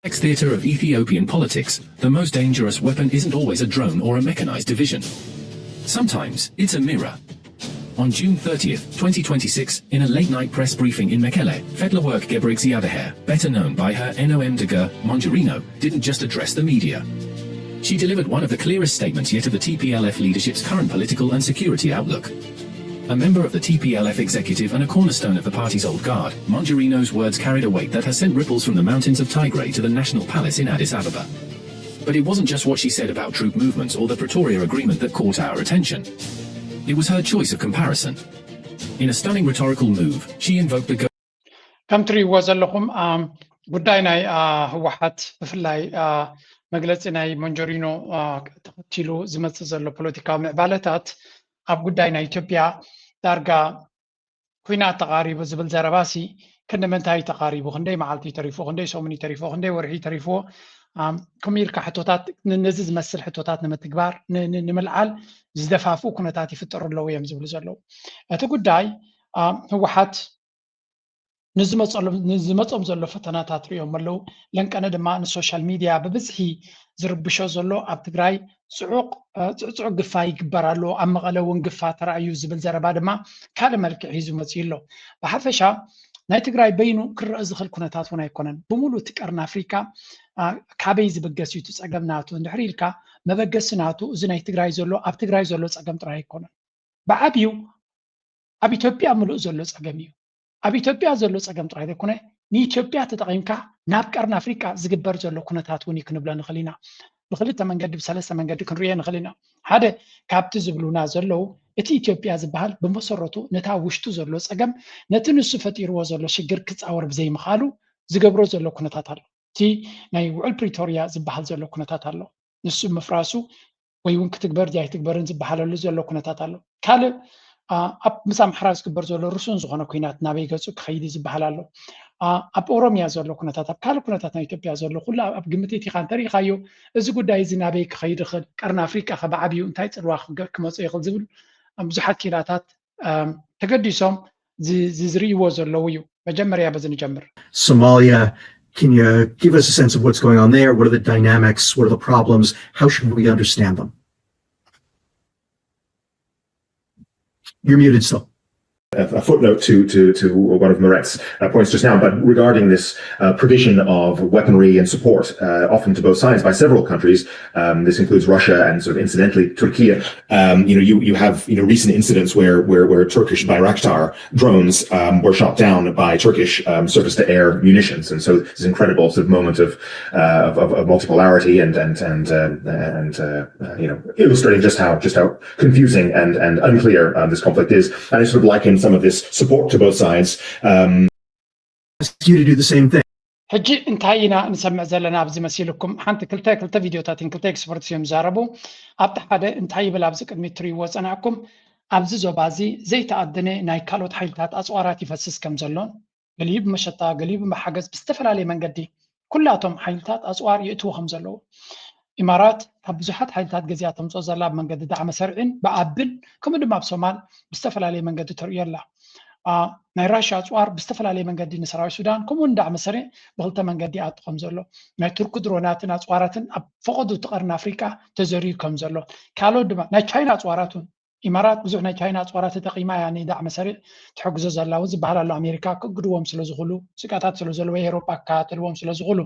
complex theater of Ethiopian politics, the most dangerous weapon isn't always a drone or a mechanized division. Sometimes, it's a mirror. On June thirtieth, twenty twenty-six, in a late-night press briefing in Mekelle, Fetlawork Gebre Exeadehir, better known by her nom de guerre, Mongerino, didn't just address the media. She delivered one of the clearest statements yet of the T P L F leadership's current political and security outlook. A member of the T P L F executive and a cornerstone of the party's old guard, Mongerino's words carried a weight that has sent ripples from the mountains of Tigray to the national palace in Addis Ababa. But it wasn't just what she said about troop movements or the Pretoria Agreement that caught our attention. It was her choice of comparison. In a stunning rhetorical move, she invoked the ከም ትሪእዎ ዘለኹም፣ ኣም፣ ጉዳይ ናይ፣ አ፣ ህወሓት፣ ብፍላይ፣ አ፣ መግለፂ ናይ ሞንጆሪኖ፣ አ፣ ተኸቲሉ ዝመፅእ ዘሎ ፖለቲካዊ ምዕባለታት ኣብ ጉዳይ ናይ ኢትዮጵያ ዳርጋ ኲናት ተቓሪቡ ዝብል ዘረባሲ፣ ክንዲ ምንታይ ተቓሪቡ፣ ክንደይ መዓልቲ ተሪፎ፣ ክንደይ ሰሙን ተሪፎ፣ ክንደይ ወርሒ ተሪፎ፣ ኣም፣ ከምኡ ኢልካ ሕቶታት፣ ን-፣ ነዚ ዝመስል ሕቶታት ንምትግባር፣ ን-፣ ን-፣ ንምልዓል ዝደፋፍኡ ኩነታት ይፍጠሩ ኣለዉ እዮም ዝብሉ ዘለዉ። እቲ ጉዳይ፣ ኣም፣ ህወሓት ንዝመፀሎም፣ ንዝመፆም ዘሎ ፈተናታት ሪኦም ኣለዉ። ለንቀነ ድማ ንሶሻል ሚድያ ብብዝሒ ዝርብሾ ዘሎ ኣብ ትግራይ ጽዑቕ፣ እ፣ ጽዕጽዑ ግፋ ይግበር ኣሎ፣ ኣብ መቐለ እውን ግፋ ተራእዩ ዝብል ዘረባ ድማ ካልእ መልክዕ ሒዙ መፂኡ ኣሎ። ብሓፈሻ ናይ ትግራይ በይኑ ክረአ ዝኽእል ኩነታት እውን ኣይኮነን። ብምሉእ እቲ ቀርኒ ኣፍሪካ፣ አ፣ ካበይ ዝብገስ እዩ እቲ ጸገም ናቱ? እንድሕር ኢልካ መበገሲ ናቱ እዚ ናይ ትግራይ ዘሎ፣ ኣብ ትግራይ ዘሎ ጸገም ጥራይ ኣይኮነን። ብዓብዩ ኣብ ኢትዮጵያ ምሉእ ዘሎ ጸገም እዩ። ኣብ ኢትዮጵያ ዘሎ ጸገም ጥራይ ዘይኮነ፣ ንኢትዮጵያ ተጠቒምካ ናብ ቀርኒ ኣፍሪቃ ዝግበር ዘሎ ኩነታት እውን እዩ ክንብሎ ንኽእል ኢና። ብክልተ መንገዲ፣ ብሰለስተ መንገዲ ክንርእዮ ንኽእል ኢና። ሓደ፣ ካብቲ ዝብሉና ዘለዉ፣ እቲ ኢትዮጵያ ዝበሃል ብመሰረቱ ነታ ውሽጡ ዘሎ ጸገም፣ ነቲ ንሱ ፈጢርዎ ዘሎ ሽግር ክጻወር ብዘይምኽኣሉ ዝገብሮ ዘሎ ኩነታት ኣሎ። እቲ ናይ ውዕል ፕሪቶርያ ዝበሃል ዘሎ ኩነታት ኣሎ። ንሱ ምፍራሱ ወይ እውን ክትግበር ድዩ ኣይትግበርን ዝበሃለሉ ዘሎ ኩነታት ኣሎ። ካልእ፣ አ፣ ኣብ ምስ ኣምሓራ ዝግበር ዘሎ ርሱን ዝኾነ ኩናት ናበይ ገጹ ክኸይድ እዩ ዝበሃል ኣሎ። አ፣ ኣብ ኦሮምያ ዘሎ ኩነታት፣ ኣብ ካልእ ኩነታት ናይ ኢትዮጵያ ዘሎ ኩሉ ኣብ፣ ኣብ ግምት እቲኻ እንተሪኢኻዮ፣ እዚ ጉዳይ እዚ ናበይ ክኸይድ ይኽእል፣ ቀርኒ ኣፍሪቃ ከ ብዓብዩ እንታይ ጽልዋ ክገ-፣ ክመጾ ይኽእል ዝብል፣ አ፣ ብዙሓት ኪላታት፣ አ፣ ተገዲሶም ዝ-፣ ዝ-፣ ዝርእይዎ ዘለዉ እዩ። መጀመርያ በዚ ንጀምር። Somalia, can you give us a sense of what's going on there? What are the dynamics? What are the problems? How should we understand them? You're muted still. A a footnote to, to, to one of Maret's uh, points just now, but regarding this uh, provision of weaponry and support, uh, often to both sides by several countries, um, this includes Russia and sort of incidentally Turkey. Um, you know, you, you have, you know, recent incidents where, where, where Turkish Bayraktar drones um, were shot down by Turkish um, surface-to-air munitions, and so this incredible sort of moment of uh, of, of, of multipolarity and and and uh, and uh, uh, you know, illustrating just how just how confusing and and unclear um, this conflict is. And I sort of liken some of this support to both sides. Um, Ask you to do the same thing. ሕጂ እንታይ ኢና ንሰምዕ ዘለና ኣብዚ መሲልኩም? ሓንቲ ክልተ ክልተ ቪድዮታት እየን፣ ክልተ ኤክስፐርትስ እዮም ዝዛረቡ። ኣብቲ ሓደ እንታይ ይብል ኣብዚ ቅድሚት ትርእይዎ ዝጸናሕኩም፣ ኣብዚ ዞባ እዚ ዘይተኣደነ ናይ ካልኦት ሓይልታት ኣጽዋራት ይፈስስ ከም ዘሎን፣ ገሊኡ ብመሸጣ፣ ገሊኡ ብሓገዝ ብዝተፈላለየ መንገዲ ኩላቶም ሓይልታት ኣጽዋር የእትዉ ከም ዘለዉ። ኢማራት ካብ ብዙሓት ሓይልታት ገዚኣ ተምጽኦ ዘላ ብመንገዲ ዳዕመ ሰርዒን ብኣብን ከምኡ ድማ ኣብ ሶማል ብዝተፈላለየ መንገዲ ተርእዮ ኣላ። አ፣ ናይ ራሽያ ኣጽዋር ብዝተፈላለየ መንገዲ ንሰራዊት ሱዳን ከምኡ እውን ዳዕመ ሰሪዕ ብክልተ መንገዲ ይኣቱ ከም ዘሎ፣ ናይ ቱርኪ ድሮናትን ኣጽዋራትን ኣብ ፈቐዶ እቲ ቀርኒ ኣፍሪቃ ተዘርዩ ከም ዘሎ፣ ካልኦት ድማ ናይ ቻይና ኣጽዋራት እውን ኢማራት ብዙሕ ናይ ቻይና ኣጽዋራት ተጠቒማ እያ ንዳዕመ ሰሪዕ ትሕግዞ ዘላ እውን ዝበሃል ኣሎ። ኣሜሪካ ክእግድዎም ስለ ዝኽእሉ፣ ስጋታት ስለ ዘለዎ፣ ኤውሮጳ ክከታተልዎም ስለ ዝኽእሉ።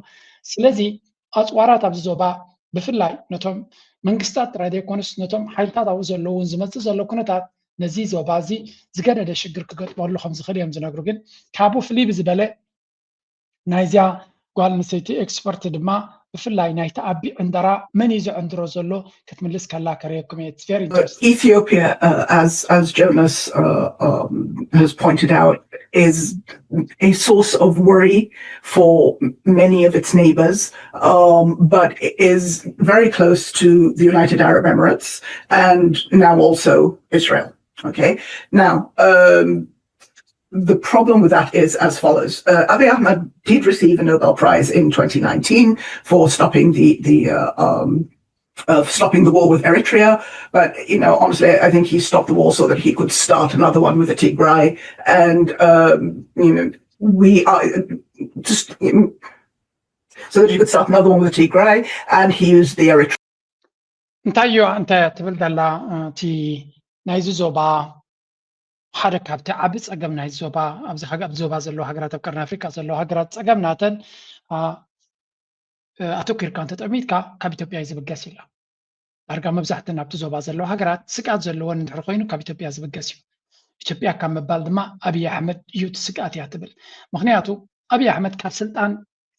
ስለዚ ኣጽዋራት ኣብዚ ዞባ ብፍላይ ነቶም መንግስታት ጥራይ ዘይኮኑስ ነቶም ሓይልታት ኣብኡ ዘለዉ እውን ዝመጽእ ዘሎ ኩነታት ነዚ ዞባ እዚ ዝገደደ ሽግር ክገጥመሉ ከም ዝኽእል እዮም ዝነግሩ። ግን ካብኡ ፍልይ ብዝበለ ናይዚኣ ጓል ኣንስተይቲ ኤክስፐርት ድማ ብፍላይ ናይቲ ኣቢ ዕንደራ መን እዩ ዘዕንድሮ ዘሎ ክትምልስ ከላ ከርእየኩም እየ። It's very interesting. Ethiopia, uh, as as Jonas uh, um, has pointed out, is a source of worry for many of its neighbors, um, but is very close to the United Arab Emirates and now also Israel. Okay, now um, the problem with that is as follows. Uh, Abiy Ahmed did receive a Nobel Prize in twenty nineteen for stopping the the uh, um, of stopping the war with Eritrea. But you know, honestly, I think he stopped the war so that he could start another one with the Tigray. And um, you know, we are just um, so that you could start another one with the Tigray, and he used the Eritrean. እንታይ እዩ እንታይ ትብል ዘላ እቲ ናይዚ ዞባ ሓደ ካብቲ ዓቢ ጸገም ናይዚ ዞባ ኣብዚ ዞባ ዘለዉ ሃገራት ኣብ ቀርኒ ኣፍሪካ ዘለዉ ሃገራት ጸገም ናተን ኣተኪርካ እንተጠሚትካ ካብ ኢትዮጵያ እዩ ዝብገስ ኢላ። ዳርጋ መብዛሕተን ኣብቲ ዞባ ዘለዋ ሃገራት ስግኣት ዘለወን እንድሕር ኮይኑ ካብ ኢትዮጵያ ዝብገስ እዩ። ኢትዮጵያ ካብ ምባል ድማ ኣብይ ኣሕመድ እዩ እቲ ስግኣት እያ ትብል። ምክንያቱ ኣብይ ኣሕመድ ካብ ስልጣን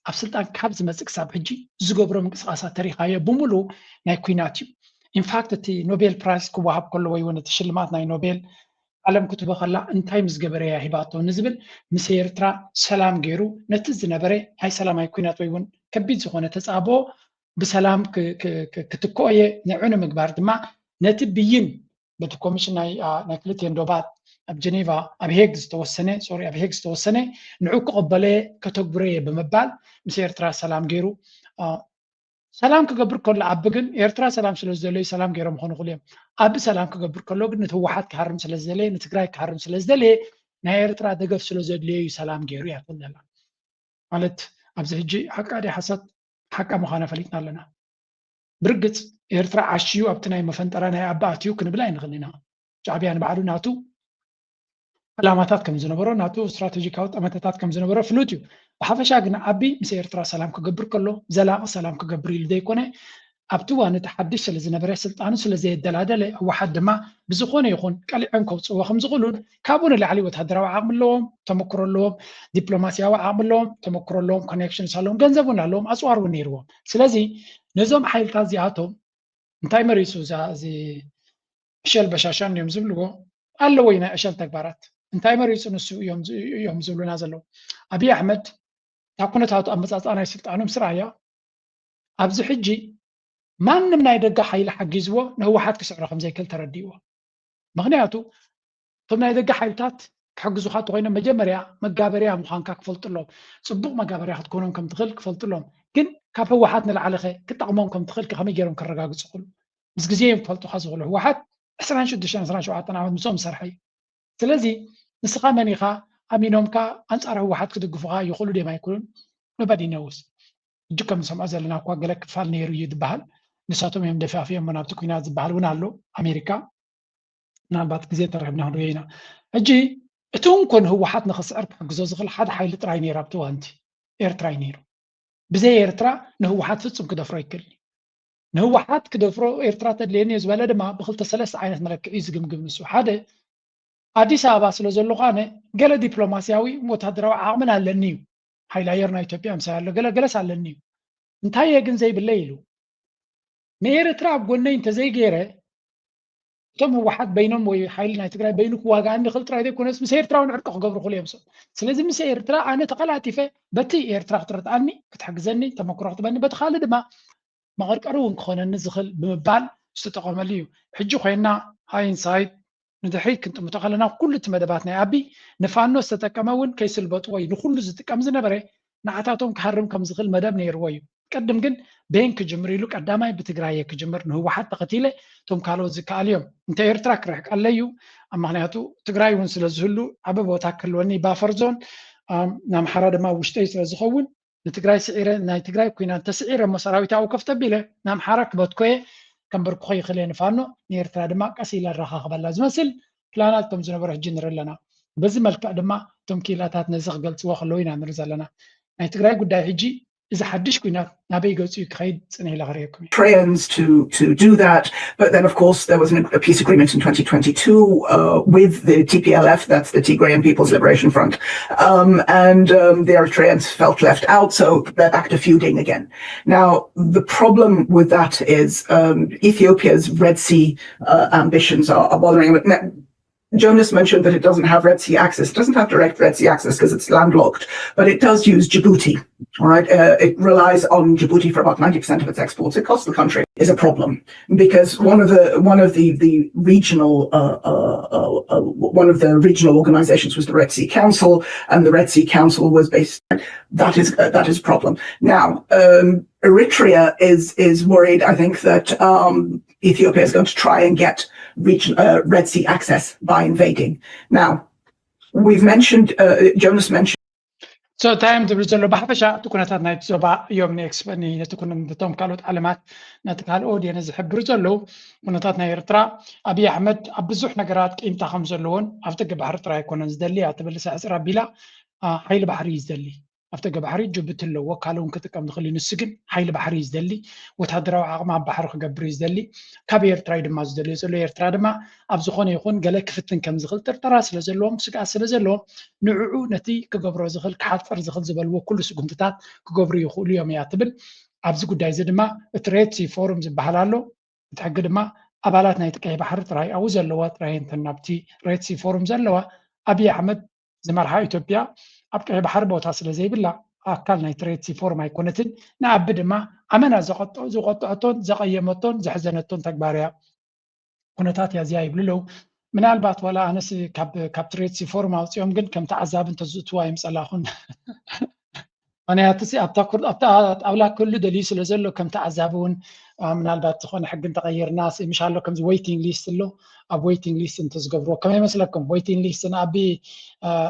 ኣብ ስልጣን ካብ ዝመፅእ ክሳብ ሕጂ ዝገብሮ ምንቅስቃሳት ተሪካዮ ብምሉ ናይ ኩናት እዩ። ኢንፋክት እቲ ኖቤል ፕራይስ ክወሃብ ከሎ ወይ እውን እቲ ሽልማት ናይ ኖቤል ዓለም ክትቦ ከላ እንታይ ምስ ገበረ እያ ሂባቶ ንዝብል ምስ ኤርትራ ሰላም ገይሩ ነቲ ዝነበረ ናይ ሰላማዊ ኩናት ወይ እውን ከቢድ ዝኾነ ተፃብኦ ብሰላም ክትክኦ እየ ንዑ ንምግባር ድማ ነቲ ብይን በቲ ኮሚሽን ናይ ክልቲኤን ዶባት ኣብ ጀኔቫ ኣብ ሄግ ዝተወሰነ ሶሪ ኣብ ሄግ ዝተወሰነ ንዑ ክቕበለ ከተግብረ እየ ብምባል ምስ ኤርትራ ሰላም ገይሩ ሰላም ክገብር ከሎ ኣቢ ግን ኤርትራ ሰላም ስለ ዝደለዩ ሰላም ገይሮም ክኾኑ ክሉ እዮም። ኣቢ ሰላም ክገብር ከሎ ግን ንትህወሓት ክሃርም ስለ ዝደለየ ንትግራይ ክሃርም ስለ ዝደለየ ናይ ኤርትራ ደገፍ ስለ ዘድልዮ እዩ ሰላም ገይሩ እያ ትብል ዘላ። ማለት ኣብዚ ሕጂ ሓቃ ድያ ሓሳት ሓቃ ምዃና ፈሊጥና ኣለና። ብርግፅ ኤርትራ ዓሽዩ ኣብቲ ናይ መፈንጠራ ናይ ኣቢ ኣትዩ ክንብል ኣይንኽእል ኢና። ሻዕብያ ንባዕሉ ናቱ ዕላማታት ከም ዝነበሮ ናቱ ስትራቴጂካዊ ጠመተታት ከም ዝነበሮ ፍሉጥ እዩ። ብሓፈሻ ግን ኣቢ ምስ ኤርትራ ሰላም ክገብር ከሎ ዘላቒ ሰላም ክገብር ኢሉ ዘይኮነ ኣብቲ እዋን እቲ ሓድሽ ስለ ዝነበረ ስልጣኑ ስለ ዘየደላደለ ህወሓት ድማ ብዝኾነ ይኹን ቀሊዖም ከውፅእዎ ከም ዝኽእሉን ካብኡ ንላዕሊ ወታደራዊ ዓቕሚ ኣለዎም፣ ተመክሮ ኣለዎም፣ ዲፕሎማሲያዊ ዓቕሚ ኣለዎም፣ ተመክሮ ኣለዎም፣ ኮኔክሽንስ ኣለዎም፣ ገንዘብ እውን ኣለዎም፣ ኣፅዋር እውን ነይርዎም። ስለዚ ነዞም ሓይልታት እዚኣቶም እንታይ መሪፁ እዚ ዕሸል በሻሻን እዮም ዝብልዎ ኣለዎ ናይ ዕሸል ተግባራት እንታይ መሪፁ ንሱ እዮም ዝብሉና ዘለዉ። ኣብይ ኣሕመድ ካብ ኩነታቱ ኣመፃፅኣ ናይ ስልጣኑ ምስ ረኣያ ኣብዚ ሕጂ ማንም ናይ ደገ ሓይሊ ሓጊዝዎ ንህወሓት ክስዕሮ ከም ዘይክእል ተረዲእዎ። ምክንያቱ እቶም ናይ ደገ ሓይልታት ክሕግዙካ እንተኮይኖም መጀመርያ መጋበርያ ምዃንካ ክፈልጡ ኣለዎም። ፅቡቅ መጋበርያ ክትኮኖም ከም ትኽእል ክፈልጡ ኣለዎም። ግን ካብ ህወሓት ንላዕሊ ከ ክጠቕሞም ከም ትኽእል ከ ከመይ ገይሮም ከረጋግፁ ይኽእሉ? ምስ ግዜ እዮም ክፈልጡካ ዝኽእሉ። ህወሓት ዕስራን ሽዱሽተን ዕስራን ሸውዓተን ዓመት ምስኦም ዝሰርሐ እዩ። ስለዚ ንስኻ መን ኢኻ ኣሚኖምካ ኣንፃር ህወሓት ክድግፉኻ ይኽእሉ ድዮም ኣይክእሉን? Nobody knows። ሕጂ ከም ንሰምዖ ዘለና እኳ ገለ ክፋል ነይሩ እዩ ዝበሃል። ንሳቶም እዮም ደፋፊኦሞ ናብቲ ኩናት ዝበሃል እውን ኣሎ። ኣሜሪካ ምናልባት ግዜ ተረኺብና ክንሪኦ ኢና። ሕጂ እቲ እንኮ ንህወሓት ንኽስዕር ክሕግዞ ዝኽእል ሓደ ሓይሊ ጥራይ ነይሩ ኣብቲ እዋንቲ ኤርትራ እዩ ነይሩ። ብዘይ ኤርትራ ንህወሓት ፍጹም ክደፍሮ ኣይክእልን እዩ። ንህወሓት ክደፍሮ ኤርትራ ተድልየኒ እዩ ዝበለ ድማ ብክልተ ሰለስተ ዓይነት መለክዒ እዩ ዝግምግም ንሱ። ሓደ ኣዲስ ኣበባ ስለ ዘለኹ ኣነ ገለ ዲፕሎማስያዊ ወታደራዊ ዓቕምን ኣለኒ እዩ። ሓይሊ ኣየር ናይ ኢትዮጵያ ምሳይ ኣሎ ገለ ገለስ ኣለኒ እዩ። እንታይ እየ ግን ዘይብለይ ኢሉ ንኤርትራ ኣብ ጎነይ እንተዘይገይረ እቶም ህወሓት በይኖም ወይ ሓይሊ ናይ ትግራይ በይኑ ክዋጋኣኒ ይኽእል ጥራይ ዘይኮነስ ምስ ኤርትራ እውን ዕርቂ ክገብሩ ክእሉ እዮም። ስለዚ ምስ ኤርትራ ኣነ ተቐላጢፈ በቲ ኤርትራ ክትረድኣኒ ክትሕግዘኒ ተመክሮ ክትበኒ በቲ ካልእ ድማ መቐርቀሪ እውን ክኾነኒ ዝኽእል ብምባል ዝተጠቐመሉ እዩ። ሕጂ ኮይና ሃይንሳይት ንድሕሪት ክንጥምቶ ከለና ኩሉ እቲ መደባት ናይ ኣቢ ንፋኖ ዝተጠቀመ እውን ከይስልበጥዎ እዩ ንኩሉ ዝጥቀም ዝነበረ ንዓታቶም ክሃርም ከም ዝኽእል መደብ ነይርዎ እዩ። ቅድም ግን በየን ክጅምር ኢሉ ቀዳማይ ብትግራይ እየ ክጅምር ንህወሓት ተኸቲለ እቶም ካልኦት ዝከኣል እዮም እንተ ኤርትራ ክርሕቀለ እዩ። ኣብ ምክንያቱ ትግራይ እውን ስለ ዝህሉ ዓበ ቦታ ክህልወኒ ባፈር ዞን ናምሓራ ድማ ውሽጠይ ስለ ዝኸውን ንትግራይ ስዒረ ናይ ትግራይ ኩናት ተስዒረ እሞ ሰራዊት ኣብኡ ከፍ ተቢለ ንኣምሓራ ክበትኮየ ከንበርክኾ ይኽእል እየ ንፋኖ ንኤርትራ ድማ ቀስ ኢለ ኣረኻኽበላ ዝመስል ፕላናት ከም ዝነበሮ ሕጂ ንርኢ ኣለና። በዚ መልክዕ ድማ እቶም ክኢላታት ነዚ ክገልፅዎ ከለዉ ኢና ንርኢ ዘለና። ናይ ትግራይ ጉዳይ ሕጂ እዚ ሓድሽ ኩናት ናበይ ገፁ እዩ ክኸይድ ፅንሕ ኢለ ክርእየኩም እየ። Eritreans to, to do that. But then, of course, there was an, a peace agreement in twenty twenty-two uh, with the T P L F, that's the Tigrayan People's Liberation Front. Um, and um, the Eritreans felt left out, so they're back to feuding again. Now, the problem with that is um, Ethiopia's Red Sea uh, ambitions are, are bothering. Jonas mentioned that it doesn't have Red Sea access. It doesn't have direct Red Sea access because it's landlocked, but it does use Djibouti. All right, uh, it relies on Djibouti for about ninety percent of its exports. It costs the country is a problem because one of the one of the the regional uh, uh, uh, uh one of the regional organizations was the Red Sea Council, and the Red Sea Council was based. That is uh, that is a problem. Now, um, Eritrea is is worried. I think that um, Ethiopia is going to try and get region, uh, Red Sea access by invading. Now, we've mentioned uh, Jonas mentioned. So እንታይ እዮም ዝብሉ ዘሎ? ብሓፈሻ እቲ ኩነታት ናይቲ ዞባ እዮም ንኤክስፐኒ ነቲ ኩነ ነቶም ካልኦት ዓለማት ነቲ ካልኦ ኦድየን ዝሕብሩ ዘለዉ ኩነታት ናይ ኤርትራ። ኣብይ ኣሕመድ ኣብ ብዙሕ ነገራት ቂምታ ከም ዘለዎን ኣብ ደገ ባሕሪ ጥራይ ኣይኮነን ዝደሊ እያ ትብል ሳሕፅር ኣቢላ። ሓይሊ ባሕሪ እዩ ዝደሊ። ኣብ ደገ ባሕሪ ጅቡቲ ኣለዎ ካልእ እውን ክጥቀም ዝኽእል እዩ። ንሱ ግን ሓይሊ ባሕሪ እዩ ዝደሊ። ወታደራዊ ዓቕሚ ኣብ ባሕሪ ክገብር እዩ ዝደሊ። ካብ ኤርትራ እዩ ድማ ዝደልዮ ዘሎ። ኤርትራ ድማ ኣብ ዝኾነ ይኹን ገለ ክፍትን ከም ዝኽእል ጥርጠራ ስለ ዘለዎም ስግኣት ስለ ዘለዎም ንዕኡ ነቲ ክገብሮ ዝኽእል ክሓፅር ዝኽእል ዝበልዎ ኩሉ ስጉምትታት ክገብሩ ይኽእሉ እዮም እያ ትብል። ኣብዚ ጉዳይ እዚ ድማ እቲ ሬድ ሲ ፎሩም ዝበሃል ኣሎ። እቲ ሕጊ ድማ ኣባላት ናይቲ ቀይ ባሕሪ ጥራይ ኣብኡ ዘለዋ ጥራይ እንተን ናብቲ ሬድ ሲ ፎሩም ዘለዋ ኣብይ ኣሕመድ ዝመርሓ ኢትዮጵያ ኣብ ቀይ ባሕሪ ቦታ ስለ ዘይብላ ኣካል ናይቲ ሬድ ሲ ፎሩም ኣይኮነትን። ንኣቢ ድማ ኣመና ዘቆጠ- ዝቆጠዐቶን ዘቐየመቶን ዘሕዘነቶን ተግባር እያ። ኩነታት እያ እዚኣ ይብሉ ኣለዉ። ምናልባት ዋላ ኣነስ ካብ ካብ ትሬት ፎርም ኣውፅኦም ግን ከም ተዓዛቢ እንተዝእትዋ ይምፀላኹን። ምክንያቱ ኣብታ ጣብላ ክህሉ ደልዩ ስለ ዘሎ ከም ተዓዛቢ እውን ምናልባት ዝኾነ ሕጊ እንተቐይርና ምሻሎ ከምዚ ዌይቲንግ ሊስት ኣሎ። ኣብ ዌይቲንግ ሊስት እንተዝገብርዎ ከመይ ይመስለኩም? ዌይቲንግ ሊስት ንኣቢ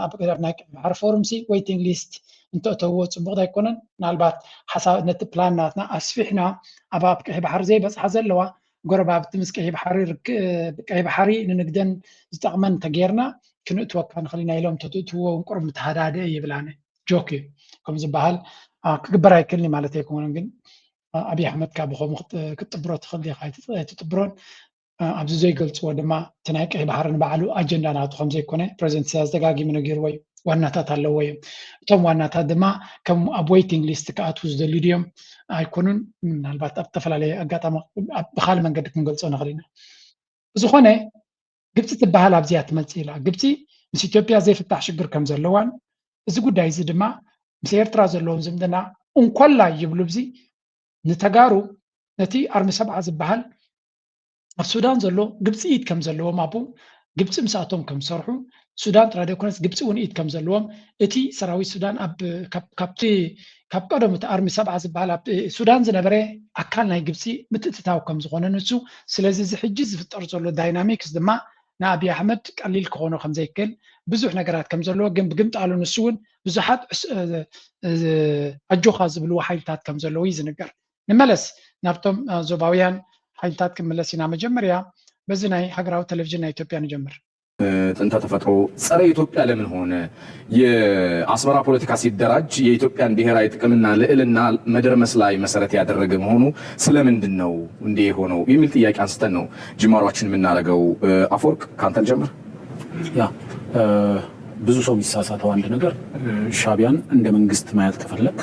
ኣብ ናይ ቀይ ባሕሪ ፎርም ሲ ዌይቲንግ ሊስት እንተእተውዎ ፅቡቕ ኣይኮነን? ምናልባት ሓሳብ ነቲ ፕላን ናትና ኣስፊሕና ኣብ ኣብ ቀይ ባሕሪ ዘይበፅሓ ዘለዋ ጎረባብቲ ምስ ቀይ ባሕሪ ርክ- ቀይ ባሕሪ ንንግደን ዝጠቕመን እንተጌርና ክንእትወካ ንኽእል ኢና ኢሎም እንተትእትውዎ እውን ቁሩብ ምተሃዳደአ ይብል። ኣነ ጆክ እዩ ከም ዝበሃል ክግበር ኣይክእልን ማለት ኣይኮነን። ግን ኣብይ ኣሕመድ ካብ ብኸምኡ ክትጥብሮ ትኽእል ዲኻ ኣይትጥብሮን? ኣብዚ ዘይገልፅዎ ድማ እቲ ናይ ቀይ ባሕሪ ንባዕሉ ኣጀንዳ ናቱ ከም ዘይኮነ ፕረዚደንት ኢሳያስ ደጋጊሙ ነጊርዎ እዩ። ዋናታት ኣለዎ እዮም። እቶም ዋናታት ድማ ከም ኣብ ዌይቲንግ ሊስት ክኣትዉ ዝደልዩ ድዮም ኣይኮኑን? ምናልባት ኣብ ዝተፈላለየ ኣጋጣሚ ብካልእ መንገዲ ክንገልፆ ንኽእል ኢና። ብዝኾነ ግብፂ ትበሃል ኣብዚኣ ትመፅእ ኢላ። ግብፂ ምስ ኢትዮጵያ ዘይፍታሕ ሽግር ከም ዘለዋን እዚ ጉዳይ እዚ ድማ ምስ ኤርትራ ዘለዎም ዝምድና እንኮላይ ይብሉ። ብዚ ንተጋሩ ነቲ ኣርሚ ሰብዓ ዝበሃል ኣብ ሱዳን ዘሎ ግብፂ ኢድ ከም ዘለዎም ኣብኡ ግብፂ ምስኣቶም ከም ዝሰርሑ ሱዳን ጥራይ ዘይኮነስ ግብፂ እውን ኢድ ከም ዘለዎም እቲ ሰራዊት ሱዳን ኣብ ካብቲ ካብ ቀደም እቲ ኣርሚ ሰብዓ ዝበሃል ኣብ ሱዳን ዝነበረ ኣካል ናይ ግብፂ ምትእትታው ከም ዝኾነ ንሱ። ስለዚ እዚ ሕጂ ዝፍጠር ዘሎ ዳይናሚክስ ድማ ንኣብይ ኣሕመድ ቀሊል ክኾኖ ከም ዘይክእል ብዙሕ ነገራት ከም ዘለዎ ግን ብግምጣሉ ንሱ እውን ብዙሓት ኣጆኻ ዝብልዎ ሓይልታት ከም ዘለዉ እዩ ዝንገር። ንመለስ ናብቶም ዞባውያን ሓይልታት ክንምለስ ኢና። መጀመርያ በዚ ናይ ሃገራዊ ቴሌቪዥን ናይ ኢትዮጵያ ንጀምር። ጥንተ ተፈጥሮ ጸረ ኢትዮጵያ ለምን ሆነ? የአስመራ ፖለቲካ ሲደራጅ የኢትዮጵያን ብሔራዊ ጥቅምና ልዕልና መደርመስ ላይ መሰረት ያደረገ መሆኑ ስለምንድን ነው እንዲህ የሆነው የሚል ጥያቄ አንስተን ነው ጅማሯችን የምናደርገው። አፈወርቅ ካንተ ልጀምር። ያ ብዙ ሰው የሚሳሳተው አንድ ነገር ሻቢያን እንደ መንግስት ማየት ከፈለክ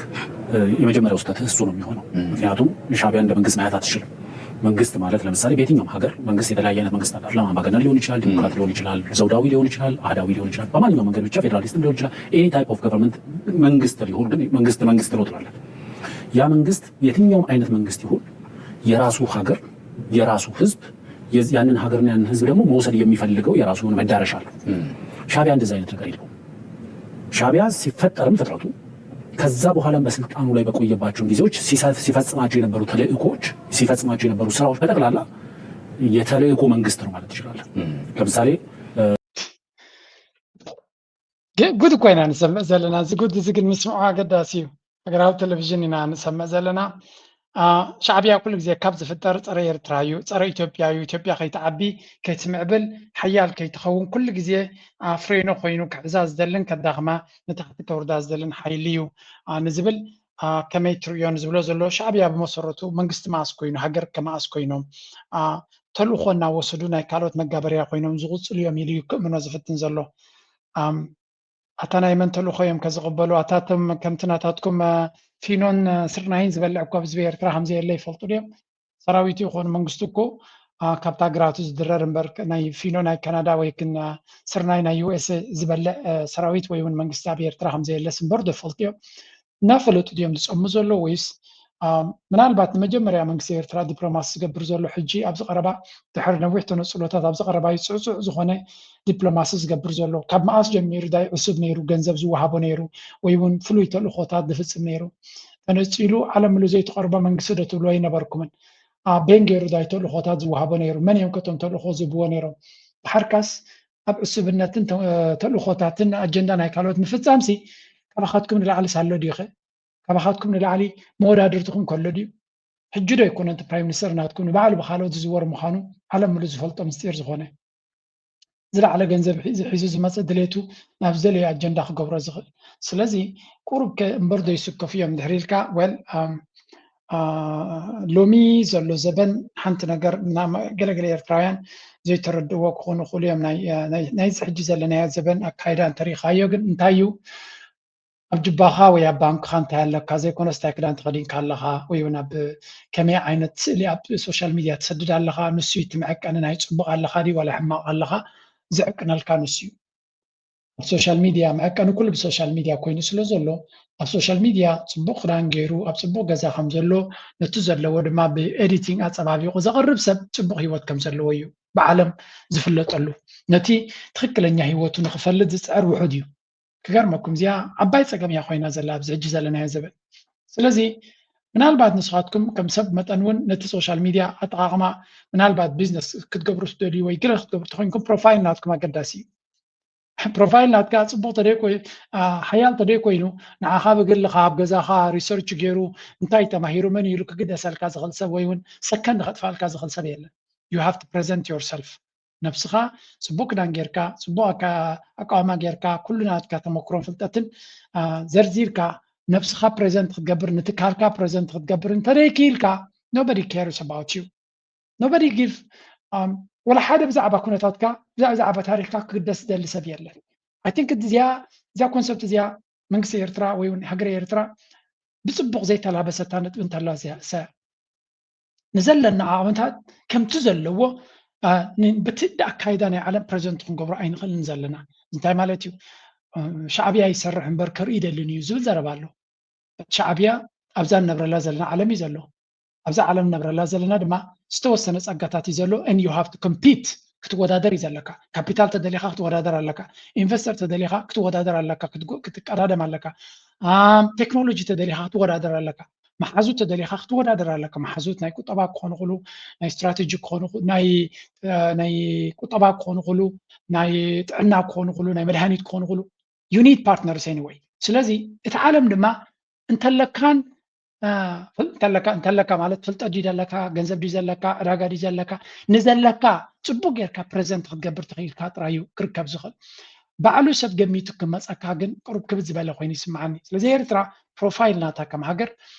የመጀመሪያው ስህተትህ እሱ ነው የሚሆነው። ምክንያቱም ሻቢያ እንደ መንግስት ማየት አትችልም። መንግስት ማለት ለምሳሌ በየትኛውም ሀገር መንግስት የተለያየ አይነት መንግስት አለ። አምባገነን ሊሆን ይችላል፣ ዲሞክራት ሊሆን ይችላል፣ ዘውዳዊ ሊሆን ይችላል፣ አህዳዊ ሊሆን ይችላል። በማንኛውም መንገድ ብቻ ፌዴራሊስትም ሊሆን ይችላል። ኤኒ ታይፕ ኦፍ ገቨርንመንት መንግስት ሊሆን ግን መንግስት መንግስት ነው ትላለህ። ያ መንግስት የትኛውም አይነት መንግስት ይሁን የራሱ ሀገር የራሱ ህዝብ ያንን ሀገርና ያንን ህዝብ ደግሞ መውሰድ የሚፈልገው የራሱ የሆነ መዳረሻ አለው። ሻቢያ እንደዚህ አይነት ነገር የለውም። ሻቢያ ሲፈጠርም ፍጥረቱ ከዛ በኋላም በስልጣኑ ላይ በቆየባቸው ጊዜዎች ሲፈጽማቸው የነበሩ ተልእኮዎች ሲፈጽማቸው የነበሩ ስራዎች በጠቅላላ የተልእኮ መንግስት ነው ማለት ትችላለህ። ለምሳሌ ጉድ እኮ ኢና ንሰምዕ ዘለና። እዚ ጉድ እዚ ግን ምስምዑ ኣገዳሲ እዩ። ሃገራዊ ቴሌቪዥን ኢና ንሰምዕ ዘለና። ሻዕብያ ኩሉ ግዜ ካብ ዝፍጠር ፀረ ኤርትራ እዩ፣ ፀረ ኢትዮጵያ እዩ። ኢትዮጵያ ከይትዓቢ ከይትምዕብል ሓያል ከይትኸውን ኩሉ ግዜ ፍሬኖ ኮይኑ ክሕዛ ዝደልን ከዳኽማ ንታሕቲ ከውርዳ ዝደልን ሓይሊ እዩ ንዝብል ከመይ ትርእዮ ንዝብሎ ዘሎ ሻዕብያ ብመሰረቱ መንግስቲ መኣስ ኮይኑ ሃገር ከመኣስ ኮይኖም ተልእኾ እናወሰዱ ናይ ካልኦት መጋበርያ ኮይኖም ዝቕፅሉ እዮም ኢሉ እዩ ክእምኖ ዝፍትን ዘሎ። ኣታ ናይ መን ተልእኾ እዮም ከዝቕበሉ? ኣታ እቶም ከምቲ ናታትኩም ፊኖን ስርናይን ዝበልዕ እኮ ኣብ ህዝቢ ኤርትራ ከምዘየለ ይፈልጡ ድዮም? ሰራዊቱ ይኹን መንግስቱ እኮ ካብታ ግራቱ ዝድረር እምበር ናይ ፊኖ ናይ ካናዳ ወይ ክን ስርናይ ናይ ዩ ኤስ ኤ ዝበልዕ ሰራዊት ወይ እውን መንግስቲ ኣብ ኤርትራ ከምዘየለስ እምበር ዶ ይፈልጡ እዮም? እናፈለጡ ድዮም ዝፀሙ ዘሎ ወይስ ምናልባት ንመጀመርያ መንግስቲ ኤርትራ ዲፕሎማሲ ዝገብር ዘሎ ሕጂ ኣብዚ ቀረባ ድሕሪ ነዊሕ ተነፅሎታት ኣብዚ ቀረባ እዩ ፅዕፁዕ ዝኾነ ዲፕሎማሲ ዝገብር ዘሎ? ካብ መኣስ ጀሚሩ ዳይ ዕሱብ ነይሩ ገንዘብ ዝወሃቦ ነይሩ ወይ እውን ፍሉይ ተልእኾታት ዝፍፅም ነይሩ? ተነፂሉ ዓለም ምሉ ዘይተቐርቦ መንግስቲ ዶ ትብልዎ ኣይነበርኩምን? ኣበይን ገይሩ ዳይ ተልእኾታት ዝወሃቦ ነይሩ? መን እዮም ከቶም ተልእኾ ዝህብዎ ነይሮም? ድሓርካስ ኣብ ዕሱብነትን ተልእኾታትን ኣጀንዳ ናይ ካልኦት ምፍፃምሲ ካባኻትኩም ንላዕሊ ሳሎ ድዩ ኸ? ካባኻትኩም ንላዕሊ መወዳድርትኹም ከሎ ድዩ? ሕጂ ዶ ኣይኮነ እቲ ፕራይም ሚኒስተር ናትኩም ንባዕሉ ብኻልኦት ዝዝወር ምዃኑ ዓለም ምሉእ ዝፈልጦ ምስጢር ዝኾነ? ዝለዓለ ገንዘብ ሒ- ሒዙ ዝመፀ ድሌቱ ናብ ዝደለዮ ኣጀንዳ ክገብሮ ዝኽእል። ስለዚ ቁሩብ ከ እምበር ዶ ይስከፉ እዮም ድሕሪ ኢልካ፣ ወል ሎሚ ዘሎ ዘበን ሓንቲ ነገር ናመ- ገለገለ ኤርትራውያን ዘይተረድእዎ ክኾኑ ይኽእሉ እዮም። ናይ- ናይ- ናይዚ ሕጂ ዘለናዮ ዘበን ኣካይዳ እንተሪኻዮ ግን እንታይ እዩ? ኣብ ጅባኻ ወይ ኣብ ባንክኻ እንታይ ኣለካ ዘይኮነስ እንታይ ክዳን ተኸዲንካ ኣለኻ ወይ እውን ኣብ ከመይ ዓይነት ስእሊ ኣብ ሶሻል ሚድያ ትሰድድ ኣለኻ፣ ንሱ እዩ እቲ መዐቀኒ። ናይ ፅቡቕ ኣለኻ ድዩ ዋላ ሕማቕ ኣለኻ ዝዕቅነልካ ንሱ እዩ። ኣብ ሶሻል ሚድያ መዐቀኒ ኩሉ ብሶሻል ሚድያ ኮይኑ ስለ ዘሎ ኣብ ሶሻል ሚድያ ፅቡቕ ክዳን ገይሩ ኣብ ፅቡቕ ገዛ ከም ዘሎ ነቲ ዘለዎ ድማ ብኤዲቲንግ ኣፀባቢቑ ዘቕርብ ሰብ ፅቡቕ ህይወት ከም ዘለዎ እዩ ብዓለም ዝፍለጠሉ። ነቲ ትኽክለኛ ህይወቱ ንክፈልጥ ዝፅዕር ውሑድ እዩ። ክገርመኩም እዚኣ ዓባይ ፀገም እያ ኮይና ዘላ ኣብዚ ሕጂ ዘለናዮ ዘበን። ስለዚ ምናልባት ንስኻትኩም ከም ሰብ መጠን እውን ነቲ ሶሻል ሚድያ ኣጠቓቕማ ምናልባት ቢዝነስ ክትገብሩ ትደልዩ ወይ ገለ ክትገብሩ ተኮይንኩም ፕሮፋይል ናትኩም ኣገዳሲ እዩ። ፕሮፋይል ናትካ ፅቡቕ ተደይ ኮይ- አ፣ ሓያል ተደይ ኮይኑ ንዓኻ ብግልኻ ኣብ ገዛኻ ሪሰርች ገይሩ እንታይ ተማሂሩ መን ኢሉ ክግደሰልካ ዝኽእል ሰብ ወይ እውን ሰከንድ ከጥፋልካ ዝኽእል ሰብ የለን። You have to present yourself። ነብስኻ ፅቡቅ ክዳን ጌርካ ፅቡቅ ኣቃ- ኣቃውማ ጌርካ ኩሉ ናትካ ተመክሮን ፍልጠትን አ፣ ዘርዚርካ ነብስኻ ፕሬዘንት ክትገብር ንትካልካ ፕሬዘንት ክትገብር እንተደይክኢልካ nobody cares about you. Nobody give um, ወላ ሓደ ብዛዕባ ኩነታትካ ብዛዕባ ታሪክካ ክግደስ ዝደሊ ሰብ የለን። I think እዚኣ እዚኣ ኮንሰፕት እዚኣ መንግስቲ ኤርትራ ወይ እውን ሃገረ ኤርትራ ብፅቡቅ ዘይተላበሰታ ነጥቢ እንተላ እዚኣ እሳ ንዘለና ዓቕምታት ከምቲ ዘለዎ አ፣ ን- በቲ ኣካይዳ ናይ ዓለም ፕሬዘንት ክንገብሮ ኣይንኽእልን ዘለና። እንታይ ማለት እዩ? እ፣ ሻዕብያ ይሰርሕ እምበር ክርኢ ይደልን እዩ ዝብል ዘረባ ኣሎ። ሻዕብያ ኣብዛ ንነብረላ ዘለና ዓለም እዩ ዘሎ። ኣብዛ ዓለም ንነብረላ ዘለና ድማ ዝተወሰነ ጸጋታት እዩ ዘሎ። And you have to compete፣ ክትወዳደር እዩ ዘለካ። ካፒታል ተደሊኻ ክትወዳደር ኣለካ። ኢንቨስተር ተደሊኻ ክትወዳደር ኣለካ፣ ክትጎ- ክትቀዳደም ኣለካ። ኣም፣ ቴክኖሎጂ ተደሊኻ ክትወዳደር ኣለካ። መሓዙት ተደሊኻ ክትወዳደር ኣለካ። መሓዙት ናይ ቁጠባ ክኾኑ ይኽእሉ፣ ናይ ስትራቴጂ ክኾኑ ይኽእሉ፣ ናይ እ፣ ናይ ቁጠባ ክኾኑ ይኽእሉ፣ ናይ ጥዕና ክኾኑ ይኽእሉ፣ ናይ መድሃኒት ክኾኑ ይኽእሉ። You need partners anyway። ስለዚ እቲ ዓለም ድማ እንተለካን እ፣ ፍል- እንተለካ እንተለካ ማለት ፍልጠት ድዩ ዘለካ፣ ገንዘብ ድዩ ዘለካ፣ ዕዳጋ ድዩ ዘለካ፣ ንዘለካ ፅቡቅ ጌርካ ፕሬዘንት ክትገብር ተኽኢልካ ጥራይ እዩ ክርከብ ዝኽእል። ባዕሉ ሰብ ገሚቱ ክመፀካ ግን ቅሩብ ክብድ ዝበለ ኮይኑ ይስምዓኒ። ስለዚ ኤርትራ ፕሮፋይል ናታ ከም ሃገር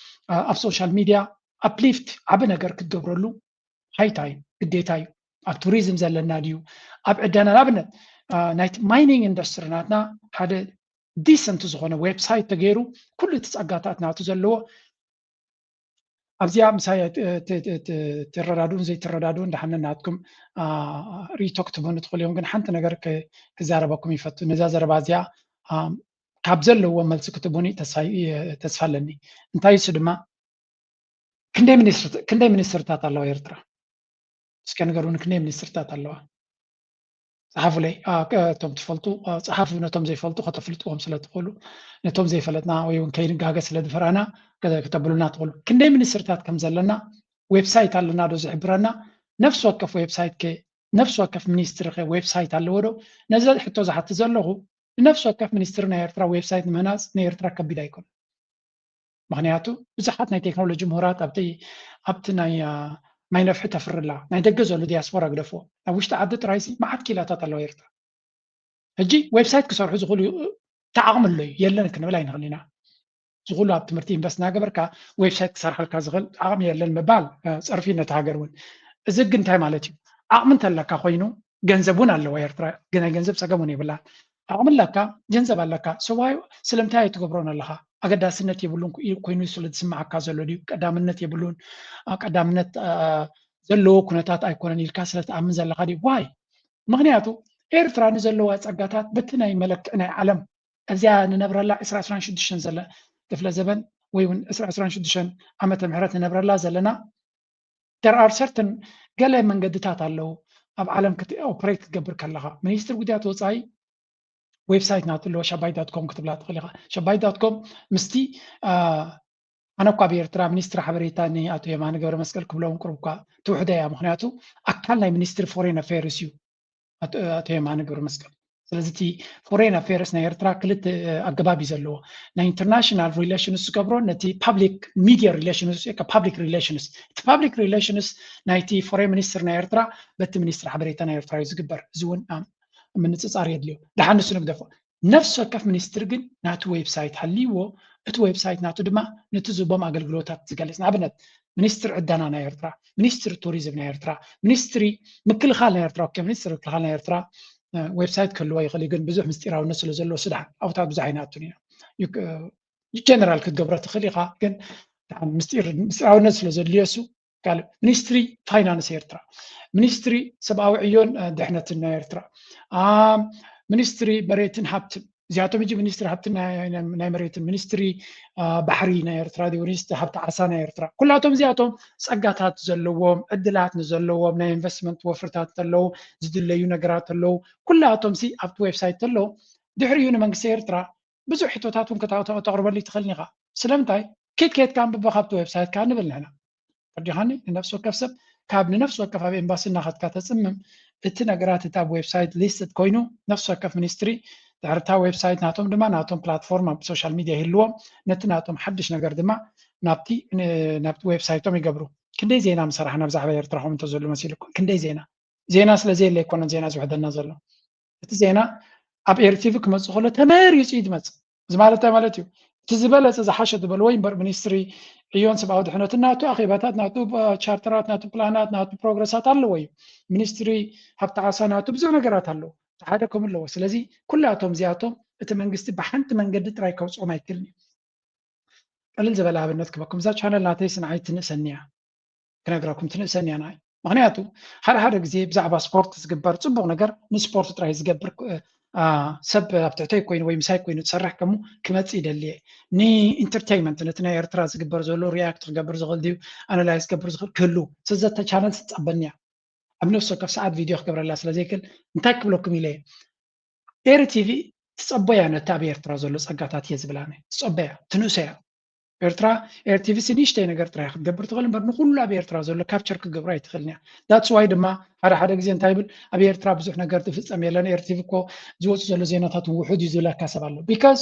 እ፣ ኣብ ሶሻል ሚድያ ኣፕሊፍት ዓቢ ነገር ክትገብረሉ ሃይታ እዩ፣ ግዴታ እዩ። ኣብ ቱሪዝም ዘለና ድዩ ኣብ ዕደና ንኣብነት እ፣ ናይቲ ማይኒንግ ኢንዱስትሪ ናትና ሓደ ዲሰንት ዝኾነ ዌብሳይት ተገይሩ ኩሉ እቲ ጸጋታት ናቱ ዘለዎ ኣብዚኣ ምሳይ እ፣ ት- ት- ት- ትረዳድኡን ዘይትረዳድኡን ደሓን ናትኩም እ፣ ሪቶ ክትቡኒ ትኽእሉ እዮም። ግን ሓንቲ ነገር ክ- ክዛረበኩም ይፈቱ። ነዛ ዘረባ እዚኣ እ፣ ካብ ዘለዎ መልሲ ክትቡኒ ተስፋ ይ- ተስፋ ኣለኒ። እንታይ እሱ ድማ ክንደይ ሚኒስትር- ክንደይ ሚኒስትርታት ኣለዋ ኤርትራ? እስከ ንገሩኒ፣ ክንደይ ሚኒስትርታት ኣለዋ? ጸሓፉለይ። አ፣ ከ- እቶም ትፈልጡ አ፣ ጸሓፉ፣ ነቶም ዘይፈልጡ ከተፍልጥዎም ስለ ትኽእሉ። ነቶም ዘይፈለጥና ወይ እውን ከይንጋገ ስለ ዝፈራና ከ- ከተብሉና ትኽእሉ። ክንደይ ሚኒስትርታት ከም ዘለና ዌብሳይት ኣለና ዶ ዝሕብረና? ነፍሲ ወከፍ ዌብሳይት ከ ነፍሲ ወከፍ ሚኒስትሪ ከ ዌብሳይት ኣለዎ ዶ? ነዚ ሕቶ ዝሓትት ዘለኹ ንነፍሲ ወከፍ ሚኒስትሪ ናይ ኤርትራ ዌብሳይት ንምህናጽ ንኤርትራ ከቢድ ኣይኮነን። ምኽንያቱ ብዙሓት ናይ ቴክኖሎጂ ምሁራት ኣብቲ ኣብቲ ናይ አ፣ ማይ ነፍሒ ተፍርላ ናይ ደገ ዘሎ ዲያስፖራ ግደፍዎ፣ ኣብ ውሽጢ ዓዲ ጥራይሲ መዓት ኪላታት ኣለዋ ኤርትራ። ሕጂ ዌብሳይት ክሰርሑ ዝኽእሉ ተዓቕሚ ኣሎ እዩ የለን ክንብል ኣይንኽእል ኢና። ዝኹሉ ኣብ ትምህርቲ ኢንቨስት እናገበርካ ዌብሳይት ክሰርሓልካ ዝኽእል ዓቕሚ የለን ምባል እ፣ ፀርፊ ነቲ ሃገር እውን። እዚ ግን እንታይ ማለት እዩ? ዓቕሚ እንተለካ ኮይኑ ገንዘብ እውን ኣለዋ ኤርትራ፣ ግን ናይ ገንዘብ ፀገም እውን የብላን። ዓቕሚ ኣለካ፣ ገንዘብ ኣለካ፣ ሰዋይ ስለምንታይ ኣይትገብሮን ኣለኻ? ኣገዳስነት የብሉን ኩ- ኮይኑ ስለ ዝስምዓካ ዘሎ ድዩ? ቀዳምነት የብሉን። አ፣ ቀዳምነት አ፣ ዘለዎ ኩነታት ኣይኮነን ኢልካ ስለ ትኣምን ዘለኻ ድዩ? ዋይ? ምኽንያቱ ኤርትራ ንዘለዋ ጸጋታት በቲ ናይ መለክዒ ናይ ዓለም እዚኣ ንነብረላ ዕስራ ዕስራን ሽዱሽተን ዘለ ክፍለ ዘበን ወይ እውን ዕስራ ዕስራን ሽዱሽተን ዓመተ ምሕረት ንነብረላ ዘለና there are certain ገለ መንገድታት ኣለዉ ኣብ ዓለም ክት- ኦፕሬት ክትገብር ከለኻ። ሚኒስትሪ ጉዳያት ወፃኢ ዌብሳይት ናቱ ኣለዎ፣ ሸባይ ዳት ኮም ክትብላ ትኽእል ኢኻ። ሸባይ ዳት ኮም ምስቲ አ፣ ኣነ እኳ ኣብ ኤርትራ ሚኒስትሪ ሓበሬታ ንኣቶ የማነ ገብረ መስቀል ክብሎም ቅሩብ እኳ ትውሕዶ እያ። ምኽንያቱ ኣካል ናይ ሚኒስትሪ ፎሬን ኣፌርስ እዩ ኣቶ ኣቶ የማነ ገብረ መስቀል። ስለዚ እቲ ፎሬን ኣፌርስ ናይ ኤርትራ ክልተ ኣገባብ እዩ ዘለዎ። ናይ ኢንተርናሽናል ሪሌሽንስ ዝገብሮ ነቲ ፓብሊክ ሚድያ ሪሌሽንስ፣ ፓብሊክ ሪሌሽንስ፣ እቲ ፓብሊክ ሪሌሽንስ ናይቲ ፎሬን ሚኒስትር ናይ ኤርትራ በቲ ሚኒስትር ሓበሬታ ናይ ኤርትራ እዩ ዝግበር። እዚ እውን ምንፅፃር የድልዮ። ደሓን ንሱ ንግደፎ። ነፍሲ ወከፍ ሚኒስትሪ ግን ናቱ ዌብሳይት ሃልይዎ፣ እቲ ዌብሳይት ናቱ ድማ ነቲ ዝህቦም ኣገልግሎታት ዝገልፅ። ንኣብነት ሚኒስትሪ ዕደና ናይ ኤርትራ፣ ሚኒስትሪ ቱሪዝም ናይ ኤርትራ፣ ሚኒስትሪ ምክልኻል ናይ ኤርትራ፣ ኦኬ፣ ሚኒስትሪ ምክልኻል ናይ ኤርትራ ዌብሳይት ክህልዎ ይኽእል እዩ፣ ግን ብዙሕ ምስጢራውነት ስለ ዘለዎ ስድሓን ኣብታት ብዙሕ ኣይንኣቱን ኢና። ጀነራል ክትገብሮ ትኽእል ኢኻ፣ ግን ምስጢራውነት ስለ ዘድልዮ እሱ ካልእ ሚኒስትሪ ፋይናንስ ኤርትራ፣ ሚኒስትሪ ሰብኣዊ ዕዮን ድሕነትን ናይ ኤርትራ፣ ሚኒስትሪ መሬትን ሃብትን፣ እዚኣቶም ሕጂ ሚኒስትሪ ሃብትን ናይ መሬትን፣ ሚኒስትሪ ባሕሪ ናይ ኤርትራ፣ ሚኒስትሪ ሃብቲ ዓሳ ናይ ኤርትራ፣ ኩላቶም እዚኣቶም ጸጋታት ዘለዎም፣ ዕድላት ንዘለዎም፣ ናይ ኢንቨስትመንት ወፍርታት ዘለዉ፣ ዝድለዩ ነገራት ኣለዉ። ኩላቶም ሲ ኣብቲ ዌብሳይት ኣለዉ። ድሕሪኡ ንመንግስቲ ኤርትራ ብዙሕ ሕቶታት እውን ከተቕርበሉ ትኽእል ኢኻ። ስለምንታይ? ኬት ኬት ከ ኣንብበ ካብቲ ዌብሳይት ከ ንብል ንሕና። ተረዲኻኒ? ንነፍሲ ወከፍ ሰብ ካብ ንነፍሲ ወከፍ ኣብ ኤምባሲ እናኸድካ ተጽምም፣ እቲ ነገራት እቲ ኣብ ዌብሳይት ሊስትድ ኮይኑ ነፍሲ ወከፍ ሚኒስትሪ ድሕርታ ዌብሳይት ናቶም ድማ ናቶም ፕላትፎርም ኣብ ሶሻል ሚድያ ይህልዎም፣ ነቲ ናቶም ሓድሽ ነገር ድማ ናብቲ ናብቲ ዌብሳይቶም ይገብሩ። ክንደይ ዜና ምሰራሕና ብዛዕባ ኤርትራ ከምኡ እንተዘሉ መሲልኩም ክንደይ ዜና ዜና ስለ ዘየለ ኣይኮነን ዜና ዝውሕደና ዘሎ። እቲ ዜና ኣብ ኤርቲቪ ክመፅእ ከሎ ተመሪፁ እዩ ዝመፅእ። እዚ ማለት እንታይ ማለት እዩ? እቲ ዝበለፀ ዝሓሸ ዝበልዎ እዩ እምበር ሚኒስትሪ ዕዮን ሰብኣዊ ድሕነትን ናቱ ኣኼባታት፣ ናቱ ቻርተራት፣ ናቱ ፕላናት፣ ናቱ ፕሮግረሳት ኣለዎ እዩ። ሚኒስትሪ ሃብቲ ዓሳ ናቱ ብዙሕ ነገራት ኣለዎ። ሓደ ከምኡ ኣለዎ። ስለዚ ኩላቶም እዚኣቶም እቲ መንግስቲ ብሓንቲ መንገዲ ጥራይ ከውፅኦም ኣይክእልን እዩ። ቀልል ዝበለ ኣብነት ክበኩም፣ እዛ ቻነል ናተይ ስንዓይ ትንእሰኒ እያ። ክነግረኩም ትንእሰኒ እያ ንዓይ። ምኽንያቱ ሓደ ሓደ ግዜ ብዛዕባ ስፖርት ዝግበር ጽቡቕ ነገር ንስፖርት ጥራይ ዝገብር ሰብ ኣብ ትሕተይ ኮይኑ ወይ ምሳይ ኮይኑ ዝሰርሕ ከሙ ክመጽእ ይደሊ እየ። ንኢንተርቴይንመንት ነቲ ናይ ኤርትራ ዝግበር ዘሎ ሪያክት ክገብር ዝኽእል ድዩ ኣናላይዝ ክገብር ዝኽእል ክህሉ ስለዘተ ቻነል ትጸበኒ እያ። ኣብ ነፍሲ ወከፍ ሰዓት ቪድዮ ክገብረላ ስለ ዘይክእል እንታይ ክብለኩም ኢለ እየ። ኤሪ ቲቪ ትጸበያ ነቲ ኣብ ኤርትራ ዘሎ ጸጋታት እየ ዝብላ ትጸበያ ትንእሰያ። ኤርትራ ኤርቲቪ ንእሽተይ ነገር ጥራይ ክትገብር ትኽእል እምበር ንኩሉ ኣብ ኤርትራ ዘሎ ካፕቸር ክትገብሮ ኣይትኽእልን እያ። ዳትስ ዋይ ድማ ሓደ ሓደ ግዜ እንታይ ይብል ኣብ ኤርትራ ብዙሕ ነገር ትፍጸም የለን። ኤርቲቪ እኮ ዝወፁ ዘሎ ዜናታት ውሑድ እዩ ዝብለካ ሰብ ኣሎ። ቢካዝ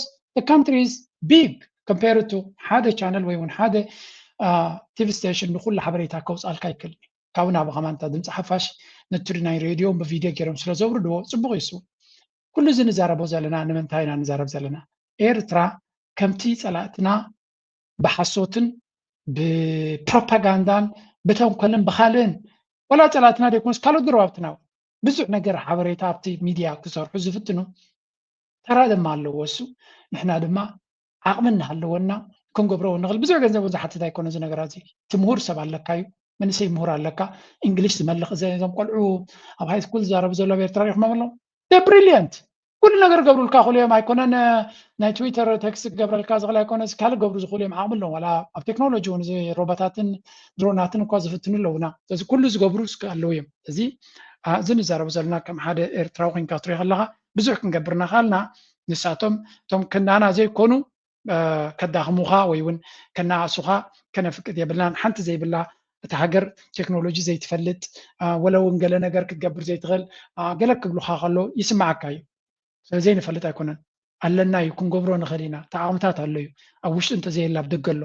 ካንትሪ ኢዝ ቢግ ኮምፔርድ ቱ ሓደ ቻነል ወይ እውን ሓደ ቲቪ ስቴሽን ንኩሉ ሓበሬታ ከውፅኣልካ ኣይክእልን እዩ። ካብኡ ናብኡ ከማን እታ ድምፂ ሓፋሽ ነቲ ናይ ሬድዮ ብቪድዮ ገይሮም ስለ ዘውርድዎ ፅቡቕ እዩ። እሱ ኩሉ እዚ ንዛረቦ ዘለና ንምንታይ ኢና ንዛረብ ዘለና? ኤርትራ ከምቲ ፀላእትና ብሓሶትን ብፕሮፓጋንዳን ብተንኮልን ብካልእን ወላ ፀላእትና ዘይኮኑስ ካልኦት ጎረባብትና እውን ብዙሕ ነገር ሓበሬታ ኣብቲ ሚድያ ክሰርሑ ዝፍትኑ ተራ ድማ ኣለዎ። እሱ ንሕና ድማ ዓቕሚ እናሃለወና ክንገብሮ እውን ንኽእል። ብዙሕ ገንዘብ እውን ዝሓትት ኣይኮነ እዚ ነገራት እዚ። እቲ ምሁር ሰብ ኣለካ እዩ፣ መንእሰይ ምሁር ኣለካ፣ እንግሊሽ ዝመልኽ ዘ-፣ እዞም ቆልዑ ኣብ ሃይ ስኩል ዝዛረቡ ዘለዉ ኣብ ኤርትራ ሪኢኹሞም ኣለዉ? ብሪሊየንት ኩሉ ነገር ገብሩልካ ክእሉ እዮም። ኣይኮነን ናይ ትዊተር ቴክስት ክገብረልካ ዝኽእል ኣይኮነ፣ ካልእ ክገብሩ ዝኽእሉ እዮም። ዓቕሚ ኣለዎም። ዋላ ኣብ ቴክኖሎጂ እውን እዚ ሮቦታትን ድሮናትን እኳ ዝፍትኑ ኣለዉና። ስለዚ ኩሉ ዝገብሩ እስከ ኣለዉ እዮም። እዚ አ፣ እዚ ንዛረቡ ዘለና ከም ሓደ ኤርትራዊ ኮይንካ ትሪኦ ከለኻ ብዙሕ ክንገብር እናኸኣልና ንሳቶም እቶም ከናና ዘይኮኑ እ፣ ከዳኽሙኻ ወይ እውን ከነኣእሱኻ ከነፍቅድ የብልናን። ሓንቲ ዘይብላ እታ ሃገር ቴክኖሎጂ ዘይትፈልጥ፣ እ፣ ወላ እውን ገለ ነገር ክትገብር ዘይትኽእል፣ እ፣ ገለ ክብሉኻ ከሎ ይስምዓካ እዩ። ስለ ዘይንፈልጥ ኣይኮነን። ኣለና እዩ፣ ክንገብሮ ንኽእል ኢና። እቲ ዓቕምታት ኣሎ እዩ። ኣብ ውሽጢ እንተዘየለ ኣብ ደገ ኣሎ።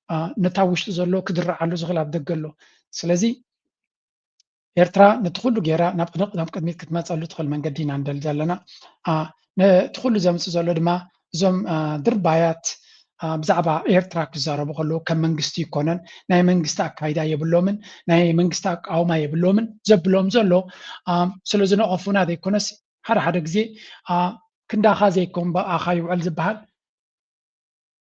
እ፣ ነቲ ኣብ ውሽጢ ዘሎ ክድርዓሉ ዝኽእል ኣብ ደገ ኣሎ። ስለዚ ኤርትራ ነቲ ኩሉ ገይራ ናብ ቅድ-፣ ናብ ቅድሚት ክትመፀሉ ትኽእል መንገዲ ኢና ንደሊ ዘለና። አ፣ ነቲ ኩሉ ዘምፅእ ዘሎ ድማ እዞም፣ አ፣ ድርባያት፣ አ፣ ብዛዕባ ኤርትራ ክዛረቡ ከለዉ ከም መንግስቲ ይኮነን፣ ናይ መንግስቲ ኣካይዳ የብሎምን፣ ናይ መንግስቲ ኣቃውማ የብሎምን። ዘብሎም ዘሎ፣ አ፣ ስለ ዝነቐፉና ዘይኮነስ ሓደ ሓደ ግዜ፣ አ፣ ክንዳኻ ዘይኮን ብኣኻ ይውዕል ዝበሃል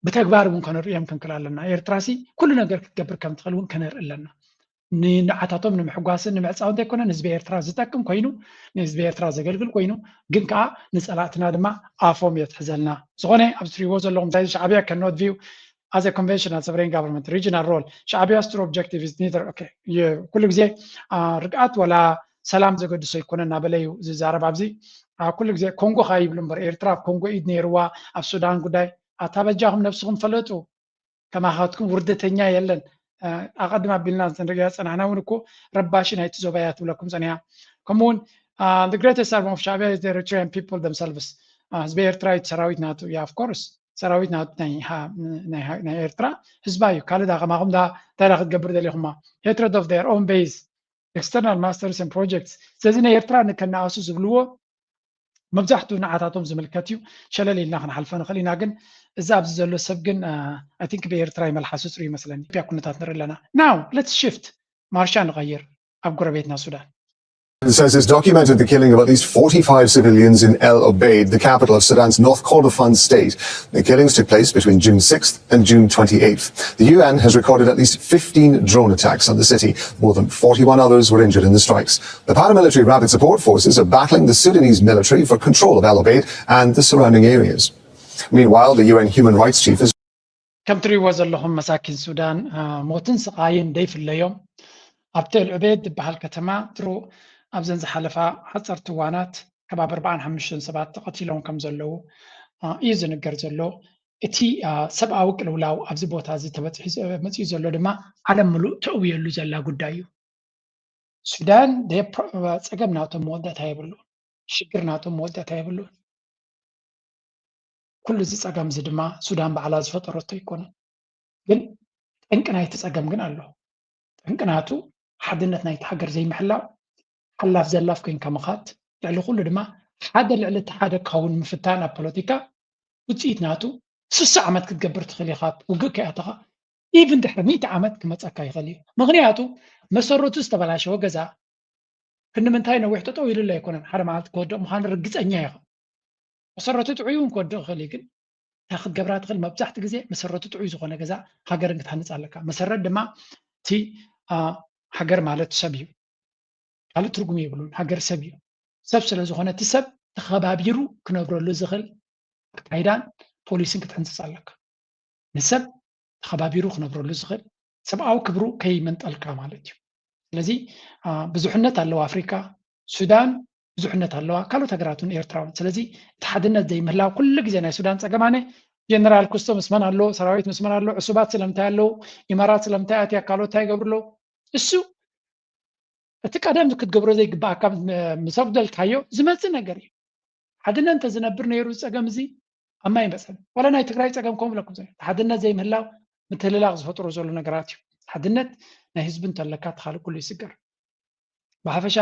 ብተግባር እውን ከነርእዮም ክንክእል ኣለና። ኤርትራሲ ኩሉ ነገር ክትገብር ከም ትኽእል እውን ከነርኢ ኣለና። ንዓታቶም ንምሕጓስን ንምዕፃው እንተይኮነ ንህዝቢ ኤርትራ ዝጠቅም ኮይኑ፣ ንህዝቢ ኤርትራ ዘገልግል ኮይኑ፣ ግን ከዓ ንፀላእትና ድማ ኣፎም የትሕዘልና። ዝኾነ ኣብዚ ትሪእዎ ዘለኹም ዛይ ሻዕብያ cannot view as a conventional sovereign government regional role. ሻዕብያስ true objective is neither. ኦኬ፣ የ-፣ ኩሉ ግዜ፣ አ፣ ርግኣት ወላ ሰላም ዘገድሶ ኣይኮነ እናበለ እዩ ዝዛረብ። ኣብዚ፣ አ፣ ኩሉ ግዜ ኮንጎ ኸዓ ይብሉ እምበር ኤርትራ ኣብ ኮንጎ ኢድ ነይርዋ፣ ኣብ ሱዳን ጉዳይ። ኣታ በጃኹም ነብስኹም ፈለጡ። ከማኻትኩም ውርደተኛ የለን። አ፣ ኣቐድም ኣቢልና ንሪኦ ጸናሕና እውን እኮ ረባሺ ናይቲ ዞባ እያ ትብለኩም ጸኒሓ። ከምኡ እውን Uh, the greatest arm of Shabia is the Eritrean people themselves. Uh, ህዝቢ ኤርትራ እዩ ሰራዊት ናቱ። Yeah, of course ሰራዊት ናቱ ናይ ኤርትራ ህዝባ እዩ። ካልእ ዳ ከማኹም ዳ እንታይ ዳ ክትገብር ደሊኹማ? Hatred of their own base, external masters and projects። ስለዚ ናይ ኤርትራ ንከነኣሱ ዝብልዎ መብዛሕትኡ ንዓታቶም ዝምልከት እዩ። ሸለል ኢልና ክንሓልፎ ንኽእል ኢና። ግን እዚ ኣብዚ ዘሎ ሰብ ግን I think ብኤርትራ ይመልሓሱ ፅሩ ይመስለኒ። ኢትዮጵያ ኩነታት ንርኢ ኣለና። Now let's shift፣ ማርሻ ንቐይር ኣብ ጎረቤትና ሱዳን። Says it's documented the killing of at least forty-five civilians in El Obeid, the capital of Sudan's North Kordofan state. The killings took place between June sixth and June twenty-eighth. The U N has recorded at least fifteen drone attacks on the city. More than forty-one others were injured in the strikes. The paramilitary Rapid Support Forces are battling the Sudanese military for control of El Obeid and the surrounding areas. Meanwhile, the U N human rights chief has ከም ትሪእዎ ዘለኹም መሳኪን ሱዳን ሞትን ስቓይን ደይፍለዮም ኣብ ቴል ዑቤድ ዝበሃል ከተማ ድሮ ኣብዘን ዝሓለፋ ሓፀርቲ እዋናት ከባቢ ኣርባዓን ሓሙሽተን ሰባት ተቐቲሎም ከም ዘለዉ እዩ ዝንገር ዘሎ። እቲ ሰብኣዊ ቅልውላው ኣብዚ ቦታ እዚ ተበፂሑ መፂኡ ዘሎ ድማ ዓለም ምሉእ ተእውየሉ ዘላ ጉዳይ እዩ። ሱዳን ጸገም ናቶም መወዳእታ የብሉን። ሽግር ናቶም መወዳእታ የብሉን። ኩሉ እዚ ጸገም እዚ ድማ ሱዳን ባዕላ ዝፈጠረቶ ኣይኮነን። ግን ጠንቂ ናይቲ ጸገም ግን ኣሎ። ጠንቂ ናቱ ሓድነት ናይቲ ሃገር ዘይምሕላው፣ ሓላፍ ዘላፍ ኮይንካ ምኻድ፣ ልዕሊ ኩሉ ድማ ሓደ ልዕሊ እቲ ሓደ ክኸውን ምፍታን ኣብ ፖለቲካ ውፅኢት ናቱ ስሳ ዓመት ክትገብር ትኽእል ኢኻ ውግእ ከይኣተኻ ኢቭን ድሕሪ ሚእቲ ዓመት ክመፀካ ይኽእል እዩ። ምኽንያቱ መሰረቱ ዝተበላሸወ ገዛ ክንዲ ምንታይ ነዊሕ ጠጠው ኢሉሉ ኣይኮነን። ሓደ መዓልቲ ክወድቕ ምዃኑ ርግፀኛ ኢኻ። መሰረቱ ጥዑይ እውን ክወድቕ ይኽእል እዩ፣ ግን እንታይ ክትገብራ ትኽእል? መብዛሕቲ ግዜ መሰረቱ ጥዑይ ዝኾነ ገዛ ሃገርን ክትሃንፅ ኣለካ። መሰረት ድማ እቲ ሃገር ማለት ሰብ እዩ። ካልእ ትርጉም የብሉን። ሃገር ሰብ እዩ። ሰብ ስለ ዝኾነ እቲ ሰብ ተኸባቢሩ ክነብረሉ ዝኽእል ኣካይዳን ፖሊስን ክትሕንፅፅ ኣለካ። ንሰብ ተኸባቢሩ ክነብረሉ ዝኽእል ሰብኣዊ ክብሩ ከይመንጠልካ ማለት እዩ። ስለዚ ብዙሕነት ኣለዋ ኣፍሪካ፣ ሱዳን ብዙሕነት ኣለዋ፣ ካልኦት ሃገራት እውን ኤርትራ እውን። ስለዚ እቲ ሓድነት ዘይምህላው ኩሉ ግዜ ናይ ሱዳን ጸገም ኣነ ጀነራል ኩስቶ ምስ መን ኣሎ፣ ሰራዊት ምስ መን ኣሎ፣ ዕሱባት ስለምንታይ ኣለዉ፣ ኢማራት ስለምንታይ ኣትያ፣ ካልኦት እንታይ ይገብሩ ኣለዉ? እሱ እቲ ቀደም ክትገብሮ ዘይግባኣካ ምስ ኣጉደልካዮ ዝመፅእ ነገር እዩ። ሓድነት እንተዝነብር ነይሩ እዚ ፀገም እዚ ኣብ ማይ ይመፀን። ዋላ ናይ ትግራይ ፀገም ከምኡ ብለኩም ዘሎ ሓድነት ዘይምህላው ምትልላቕ ዝፈጥሮ ዘሎ ነገራት እዩ። ሓድነት ናይ ህዝቢ እንተለካ እቲ ካልእ ኩሉ ይስገር። ብሓፈሻ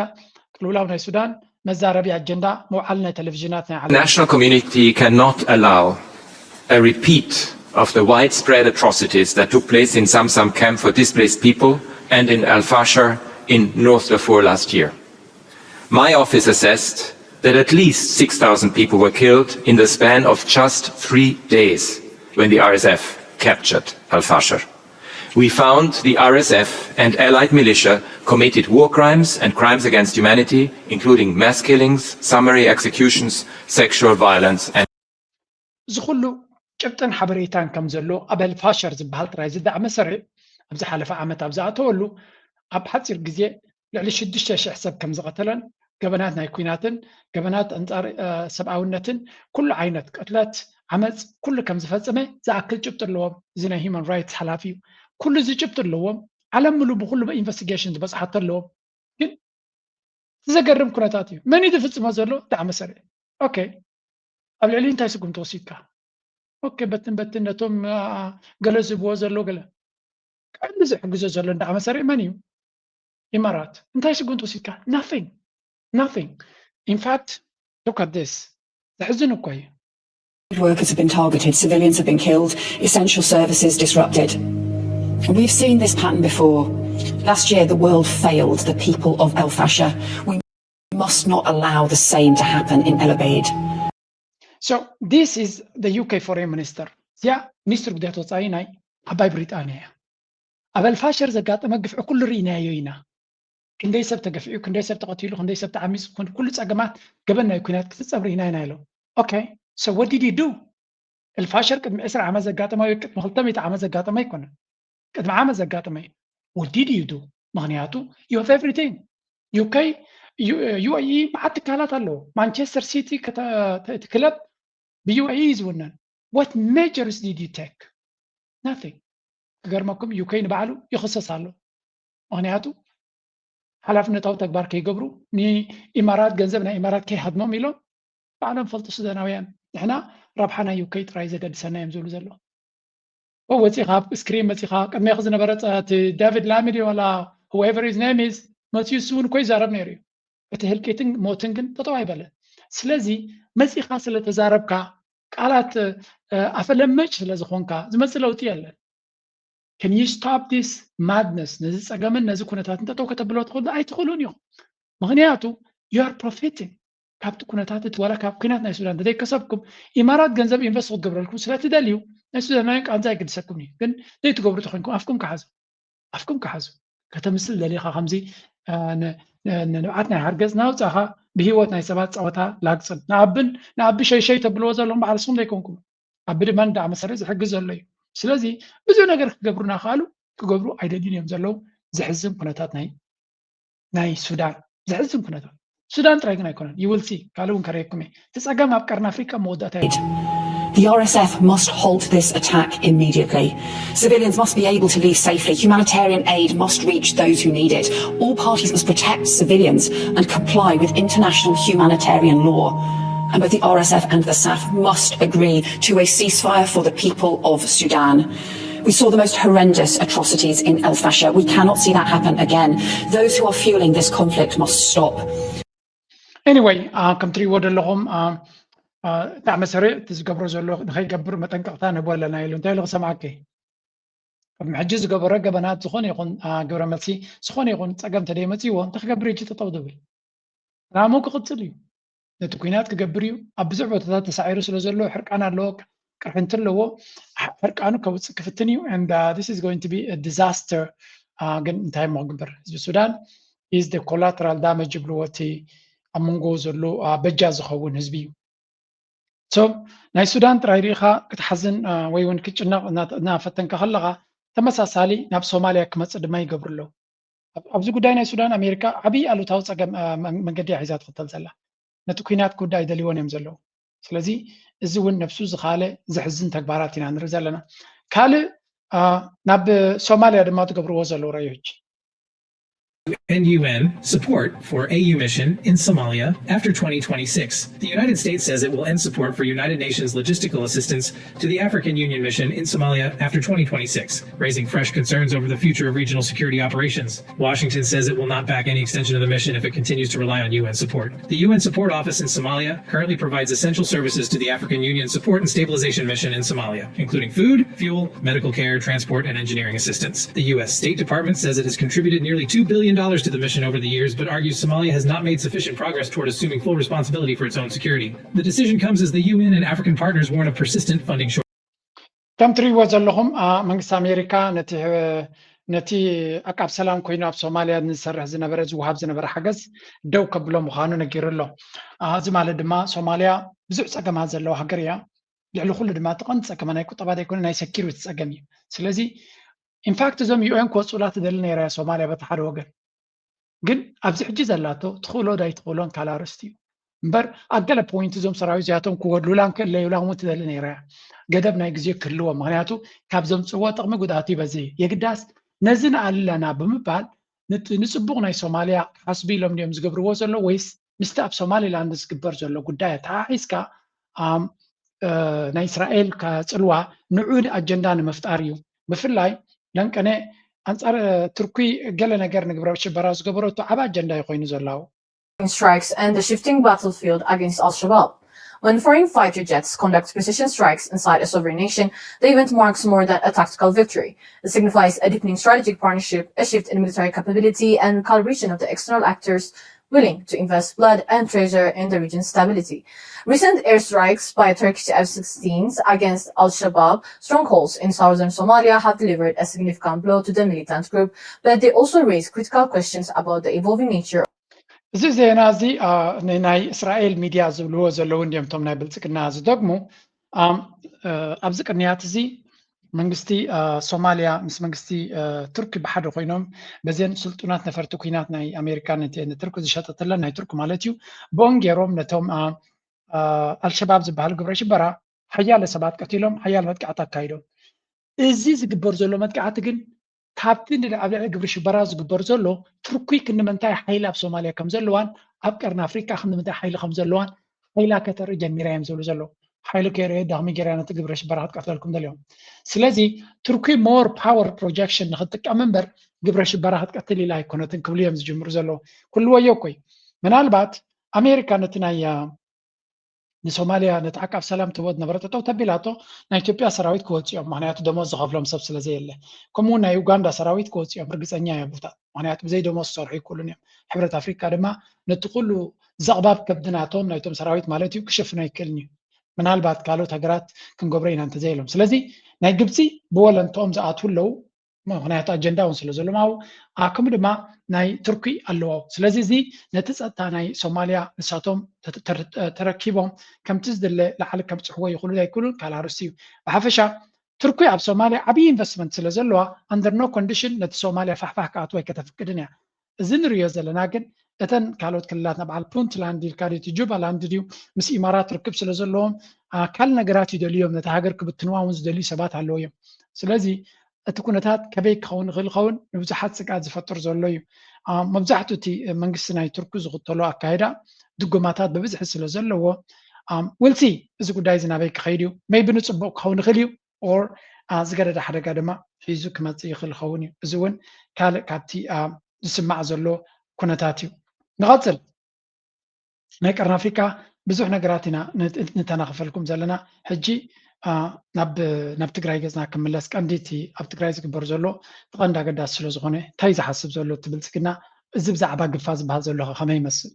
ቅልውላው ናይ ሱዳን መዛረቢ ኣጀንዳ መውዓሊ ናይ ቴሌቪዥናት ናይ ዓለም National community cannot allow a repeat of the widespread atrocities that took place in Zamzam camp for displaced people and in Al Fasher in North Darfur last year. My office assessed that at least six thousand people were killed in the span of just three days when the R S F captured Al Fasher. We found the R S F and allied militia committed war crimes and crimes against humanity, including mass killings, summary executions, sexual violence, and እዚ ኩሉ ጭብጥን ሓበሬታን ከም ዘሎ ኣብ ኣልፋሸር ዝበሃል ጥራይ ዝዳዕመ ሰሪዕ ኣብ ዝሓለፈ ዓመት ኣብ ዝኣተወሉ ኣብ ሓፂር ግዜ ልዕሊ ሽዱሽተ ሽሕ ሰብ ከም ዝቐተለን ገበናት ናይ ኲናትን ገበናት ኣንጻር ሰብኣውነትን ኩሉ ዓይነት ቅትለት ዓመፅ ኩሉ ከም ዝፈፀመ ዝኣክል ጭብጢ ኣለዎም። እዚ ናይ ሂማን ራይትስ ሓላፊ እዩ። ኩሉ እዚ ጭብጢ ኣለዎም። ዓለም ምሉ ብኩሉ ኢንቨስቲጌሽን ዝበፅሓቶ ኣለዎም። ግን እቲ ዘገርም ኩነታት እዩ። መን እዩ ዝፍፅሞ ዘሎ? ዳዕመ ሰሪዕ። ኦኬ፣ ኣብ ልዕሊ እንታይ ስጉምቲ ወሲድካ? ኦኬ፣ በትን በትን ነቶም ገለ ዝብዎ ዘሎ ገለ ቀንዲ ዝሕግዞ ዘሎ ዳዕመ ሰሪዕ መን እዩ? ኢማራት። እንታይ ስጉምቲ ወሲድካ? Nothing, nothing. In fact, look at this. ዘሕዝን እኮ እዩ። Workers have been targeted, civilians have been killed, essential services disrupted. We've seen this pattern before. Last year, the world failed the people of El Fasher. We must not allow the same to happen in El Obeid. So this is the U K foreign minister. እዚኣ ሚኒስትር ጉዳያት ወፃኢ ናይ ዓባይ ብሪጣንያ እያ። ኣብ ኣልፋሸር ዘጋጠመ ግፍዒ ኩሉ ርኢናዮ ኢና። ክንደይ ሰብ ተገፊዑ፣ ክንደይ ሰብ ተቐቲሉ፣ ክንደይ ሰብ ተዓሚፁ፣ ኩሉ ፀገማት ገበን ናይ ኩናት ክፍፀም ርኢና ኢና ኢሎም። Okay, so what did he do? ኣልፋሸር ቅድሚ ዕስራ ዓመት ዘጋጠመ ወይ ቅድሚ ክልተ ሚእቲ ዓመት ዘጋጠመ ኣይኮነን። ቅድሚ ዓመት ዘጋጠመ እዩ። What did you do? ምኽንያቱ you have everything. U K, U A E መዓት ትካላት ኣለዎ። ማንቸስተር ሲቲ እቲ ክለብ ብ U A E እዩ ዝውነን። What measures did you take? Nothing. ክገርመኩም U K ንባዕሉ ይኽሰስ ኣሎ። ምኽንያቱ ሓላፍነታዊ ተግባር ከይገብሩ፣ ንኢማራት ገንዘብ ናይ ኢማራት ከይሃድሞም ኢሎም ባዕሎም ፈልጡ ሱዳናውያን። ንሕና ረብሓ ናይ ዩኬ ጥራይ ዘገድሰና እዮም ዝብሉ ዘለዉ። ወፂኻ ኣብ ስክሪን መፂኻ ቅድሜኺ ዝነበረ እቲ ዳቪድ ላሚዲ ዋላ whoever his name is መፅኡ እሱ እውን እኮ ይዛረብ ነይሩ እዩ። እቲ ህልቂትን ሞትን ግን ጠጠው ኣይበለን። ስለዚ መፂኻ ስለተዛረብካ ቃላት ኣፈለመጭ ስለዝኾንካ ዝመፅእ ለውጢ የለን። Can you stop this madness? ነዚ ፀገምን ነዚ ኩነታትን ጠጠው ከተብልዎ ትኽእሉ ኣይትኽእሉን ኢኹም። ምክንያቱ you are profiting ካብቲ ኩነታት እቲ ዋላ ካብ ኩናት ናይ ሱዳን ተዘይከሰብኩም ኢማራት ገንዘብ ኢንቨስት ክትገብረልኩም ስለትደልዩ ናይ ሱዳናውያን ቃንዛ ኣይግድሰኩም እዩ። ግን ዘይትገብሩ ተኮይንኩም ኣፍኩም ክሓዙ ኣፍኩም ክሓዙ። ከተምስል ደሊኻ ከምዚ ንብዓት ናይ ሓርገጽ ናውጻኻ ብህይወት ናይ ሰባት ጸወታ ላግጽን ንኣብን ንኣቢ ሸይሸይ ተብልዎ ዘለኹም ባዕልስኹም ዘይኮንኩም ኣቢ ድማ ንዳኣ መሰረት ዝሕግዝ ዘሎ እዩ። ስለዚ ብዙሕ ነገር ክገብሩና ክኣሉ ክገብሩ ኣይደልዩን እዮም ዘለዉ። ዘሕዝን ኩነታት ናይ ናይ ሱዳን ዘሕዝን ኩነታት ሱዳን ጥራይ ግን ኣይኮነን። You will see ካልእ እውን ከረየኩም እየ። እቲ ጸገም ኣብ ቀርኒ ኣፍሪቃ መወዳእታ The R S F must halt this attack immediately. Civilians must be able to leave safely. Humanitarian aid must reach those who need it. All parties must protect civilians and comply with international humanitarian law. And both the R S F and the SAF must agree to a ceasefire for the people of Sudan. We saw the most horrendous atrocities in El Fasher. We cannot see that happen again. Those who are fueling this conflict must stop. Anyway, ከም ትሪእዎ ዘለኹም እታ መሰረ እቲ ዝገብሮ ዘሎ ንኸይገብር መጠንቀቕታ ንህቦ ኣለና ኢሉ እንታይ ኢሉ ክሰምዓከ ቅድሚ ሕጂ ዝገበሮ ገበናት ዝኾነ ይኹን ግብረ መልሲ ዝኾነ ይኹን ፀገም ተደይመፅዎ እንታይ ክገብር ሕጂ ጠጠው ዝብል ዕላምኡ ክቕፅል እዩ። ነቲ ኩናት ክገብር እዩ። ኣብ ብዙሕ ቦታታት ተሳዒሩ ስለ ዘሎ ሕርቃን ኣለዎ፣ ቅርሕንቲ ኣለዎ። ሕርቃኑ ከውፅእ ክፍትን እዩ። And this is going to be disaster። ግን እንታይ እሞ ክግበር ህዝቢ ሱዳን is the collateral damage ይብልዎ እቲ ኣብ መንጎ ዘሎ በጃ ዝኸውን ህዝቢ እዩ። So ናይ ሱዳን ጥራይ ሪኢኻ ክትሓዝን ወይ እውን ክትጭነቕ እናፈተንካ ከለኻ ተመሳሳሊ ናብ ሶማልያ ክመፅእ ድማ ይገብሩ ኣለዉ። ኣብዚ ጉዳይ ናይ ሱዳን ኣሜሪካ ዓብዪ ኣሉታዊ ፀገም መንገዲ እያ ሒዛ ትኽተል ዘላ። ነቲ ኩናት ክውዳእ ኣይደልይዎን እዮም ዘለዉ። ስለዚ እዚ እውን ነብሱ ዝኻለ ዘሕዝን ተግባራት ኢና ንርኢ ዘለና። ካልእ ናብ ሶማልያ ድማ ትገብርዎ ዘለዉ ረዮች and U N support for A U mission in Somalia after twenty twenty-six. The United States says it will end support for United Nations logistical assistance to the African Union mission in Somalia after twenty twenty-six, raising fresh concerns over the future of regional security operations. Washington says it will not back any extension of the mission if it continues to rely on U N support. The U N Support Office in Somalia currently provides essential services to the African Union Support and Stabilization Mission in Somalia, including food, fuel, medical care, transport, and engineering assistance. The U S State Department says it has contributed nearly two billion dollars to the mission over the years, but argues Somalia has not made sufficient progress toward assuming full responsibility for its own security. The decision comes as the U N and African partners warn of persistent funding shortfalls. ከም ትሪእዎ ዘለኹም መንግስቲ ኣሜሪካ ነቲ ነቲ ኣቃብ ሰላም ኮይኑ ኣብ ሶማልያ ንዝሰርሕ ዝነበረ ዝወሃብ ዝነበረ ሓገዝ ደው ከብሎ ምዃኑ ነጊሩ ኣሎ። እዚ ማለት ድማ ሶማልያ ብዙሕ ፀገማት ዘለዋ ሃገር እያ። ልዕሊ ኩሉ ድማ እቲ ቀንዲ ፀገማ ናይ ቁጠባ ዘይኮነ ናይ ሰኪሪቲ ፀገም እዩ። ስለዚ ኢንፋክት እዞም ዩ ኤን ክወፁላ ትደሊ ነይራ እያ ሶማልያ በቲ ሓደ ወገን። ግን ኣብዚ ሕጂ ዘላቶ ትኽእሎ ዶ ኣይትኽእሎን ካልእ ኣርእስቲ እዩ። እምበር ኣብ ገለ ፖይንት እዞም ሰራዊት እዚኣቶም ክወድሉላን ክእለዩላን እውን ትደሊ ነይራ እያ። ገደብ ናይ ግዜ ክህልዎ፣ ምኽንያቱ ካብ ዘምፅእዎ ጥቕሚ ጉድኣቱ ይበዝሕ እዩ። የግዳስ ነዚ ንኣሊ ኣለና ብምባል ንፅቡቕ ናይ ሶማልያ ክሓስቡ ኢሎም ድዮም ዝገብርዎ ዘሎ ወይስ ምስቲ ኣብ ሶማሊላንድ ዝግበር ዘሎ ጉዳይ ኣተሓሒዝካ ናይ እስራኤል ከፅልዋ ንዑ ኣጀንዳ ንምፍጣር እዩ። ብፍላይ ለንቀነ ኣንፃር ቱርኪ ገለ ነገር ንግብረ ሽበራ ዝገበረቶ ዓብ ኣጀንዳ እዩ ኮይኑ ዘሎ። Strikes and the shifting battlefield against Al-Shabaab. When foreign fighter jets conduct precision strikes inside a sovereign nation, the event marks more than a tactical victory. It signifies a deepening strategic partnership, a shift in military capability, and recalibration of the external actors willing to invest blood and treasure in the region's stability. Recent airstrikes by Turkish F sixteens against Al-Shabaab strongholds in southern Somalia have delivered a significant blow to the militant group, but they also raise critical questions about the evolving nature እዚ ዜና እዚ ናይ እስራኤል ሚድያ ዝብልዎ ዘለዉ እንዲዮም እቶም ናይ ብልፅግና ዝደግሙ። ኣብዚ ቅንያት እዚ መንግስቲ ሶማልያ ምስ መንግስቲ ቱርኪ ብሓደ ኮይኖም በዘን ስልጡናት ነፈርቲ ኩናት ናይ ኣሜሪካ ንቱርኪ ዝሸጠትለን ናይ ቱርኪ ማለት እዩ ብኦም ገይሮም ነቶም ኣልሸባብ ዝበሃል ግብረ ሽበራ ሓያለ ሰባት ቀቲሎም ሓያለ መጥቃዕቲ ኣካይዶም። እዚ ዝግበር ዘሎ መጥቃዕቲ ግን ካብቲ ኣብ ልዕሊ ግብሪ ሽበራ ዝግበር ዘሎ ትርኩይ ክንዲ ምንታይ ሓይሊ ኣብ ሶማልያ ከም ዘለዋን ኣብ ቀርኒ ኣፍሪቃ ክንዲ ምንታይ ሓይሊ ከም ዘለዋን ሓይላ ከተርኢ ጀሚራ እዮም ዝብሉ ዘለዉ። ሓይሊ ከይረኣየ ዳግሚ ገይራ ነቲ ግብረ ሽበራ ክትቀትለልኩም ደልዮም። ስለዚ ትርኩይ more power projection ንክትጥቀም እምበር ግብረ ሽበራ ክትቀትል ኢላ ኣይኮነትን ክብሉ እዮም ዝጅምሩ ዘለዉ። ኩሉ ወዮ እኮይ። ምናልባት ኣሜሪካ ነቲ ናይ ንሶማልያ ነቲ ዓቃብ ሰላም ትህቦ ዝነበረ ጠጠው ተቢላቶ ናይ ኢትዮጵያ ሰራዊት ክወፅኦም፣ ምክንያቱ ደሞዝ ዝኸፍሎም ሰብ ስለ ዘየለ። ከምኡ ናይ ዩጋንዳ ሰራዊት ክወፅኦም ርግፀኛ እየ። ቦታ ምክንያቱ ብዘይ ደሞዝ ክሰርሑ ይክእሉን እዮም። ሕብረት ኣፍሪካ ድማ ነቲ ኩሉ ዘቕባብ ከብዲ ናቶም ናይቶም ሰራዊት ማለት እዩ ክሽፍኖ ይክእልን እዩ። ምናልባት ካልኦት ሃገራት ክንገብሮ ኢና እንተዘይሎም። ስለዚ ናይ ግብፂ ብወለንትኦም ዝኣትዉ ኣለዉ። ምክንያቱ ኣጀንዳ እውን ስለ ዘለዎም ኣብኡ ኣክም ድማ ናይ ትርኩይ ኣለዎ። ስለዚ እዚ ነቲ ፀጥታ ናይ ሶማልያ ንሳቶም ተረኪቦም ከምቲ ዝድለ ላዕሊ ከብፅሕዎ ይኽእሉ ኣይክእሉን ካልእ ኣርእስቲ እዩ። ብሓፈሻ ትርኩይ ኣብ ሶማልያ ዓብዪ ኢንቨስትመንት ስለ ዘለዋ under no condition ነቲ ሶማልያ ፋሕፋሕ ክኣትዎ ኣይከተፍቅድን እያ። እዚ ንሪኦ ዘለና ግን እተን ካልኦት ክልላት ንበዓል ፑንትላንድ ኢልካ ድዩ እቲ ጁባላንድ ድዩ ምስ ኢማራት ርክብ ስለ ዘለዎም ኣካል ነገራት ይደልዩ እዮም። ነቲ ሃገር ክብትንዋ እውን ዝደልዩ ሰባት ኣለዉ እዮም። ስለዚ እቲ ኩነታት ከበይ ክኸውን ይኽእል ይኸውን ንብዙሓት ስግኣት ዝፈጥር ዘሎ እዩ። መብዛሕትኡ እቲ መንግስቲ ናይ ቱርኪ ዝኽተሎ ኣካይዳ ድጎማታት ብብዝሒ ስለ ዘለዎ ውልሲ እዚ ጉዳይ እዚ ናበይ ክኸይድ እዩ? መይቢ ንፅቡቕ ክኸውን ይኽእል እዩ or ዝገደደ ሓደጋ ድማ ሒዙ ክመፅእ ይኽእል ይኸውን እዩ። እዚ እውን ካልእ ካብቲ ዝስማዕ ዘሎ ኩነታት እዩ። ንቐፅል። ናይ ቀርኒ ኣፍሪካ ብዙሕ ነገራት ኢና ንተናኽፈልኩም ዘለና። ሕጂ ናብ ትግራይ ገፅና ክምለስ ቀንዲ እቲ ኣብ ትግራይ ዝግበር ዘሎ እቲ ቀንዲ ኣገዳሲ ስለ ዝኾነ እንታይ ዝሓስብ ዘሎ እቲ ብልፅግና እዚ ብዛዕባ ግፋ ዝበሃል ዘሎ ከ ከመይ ይመስል?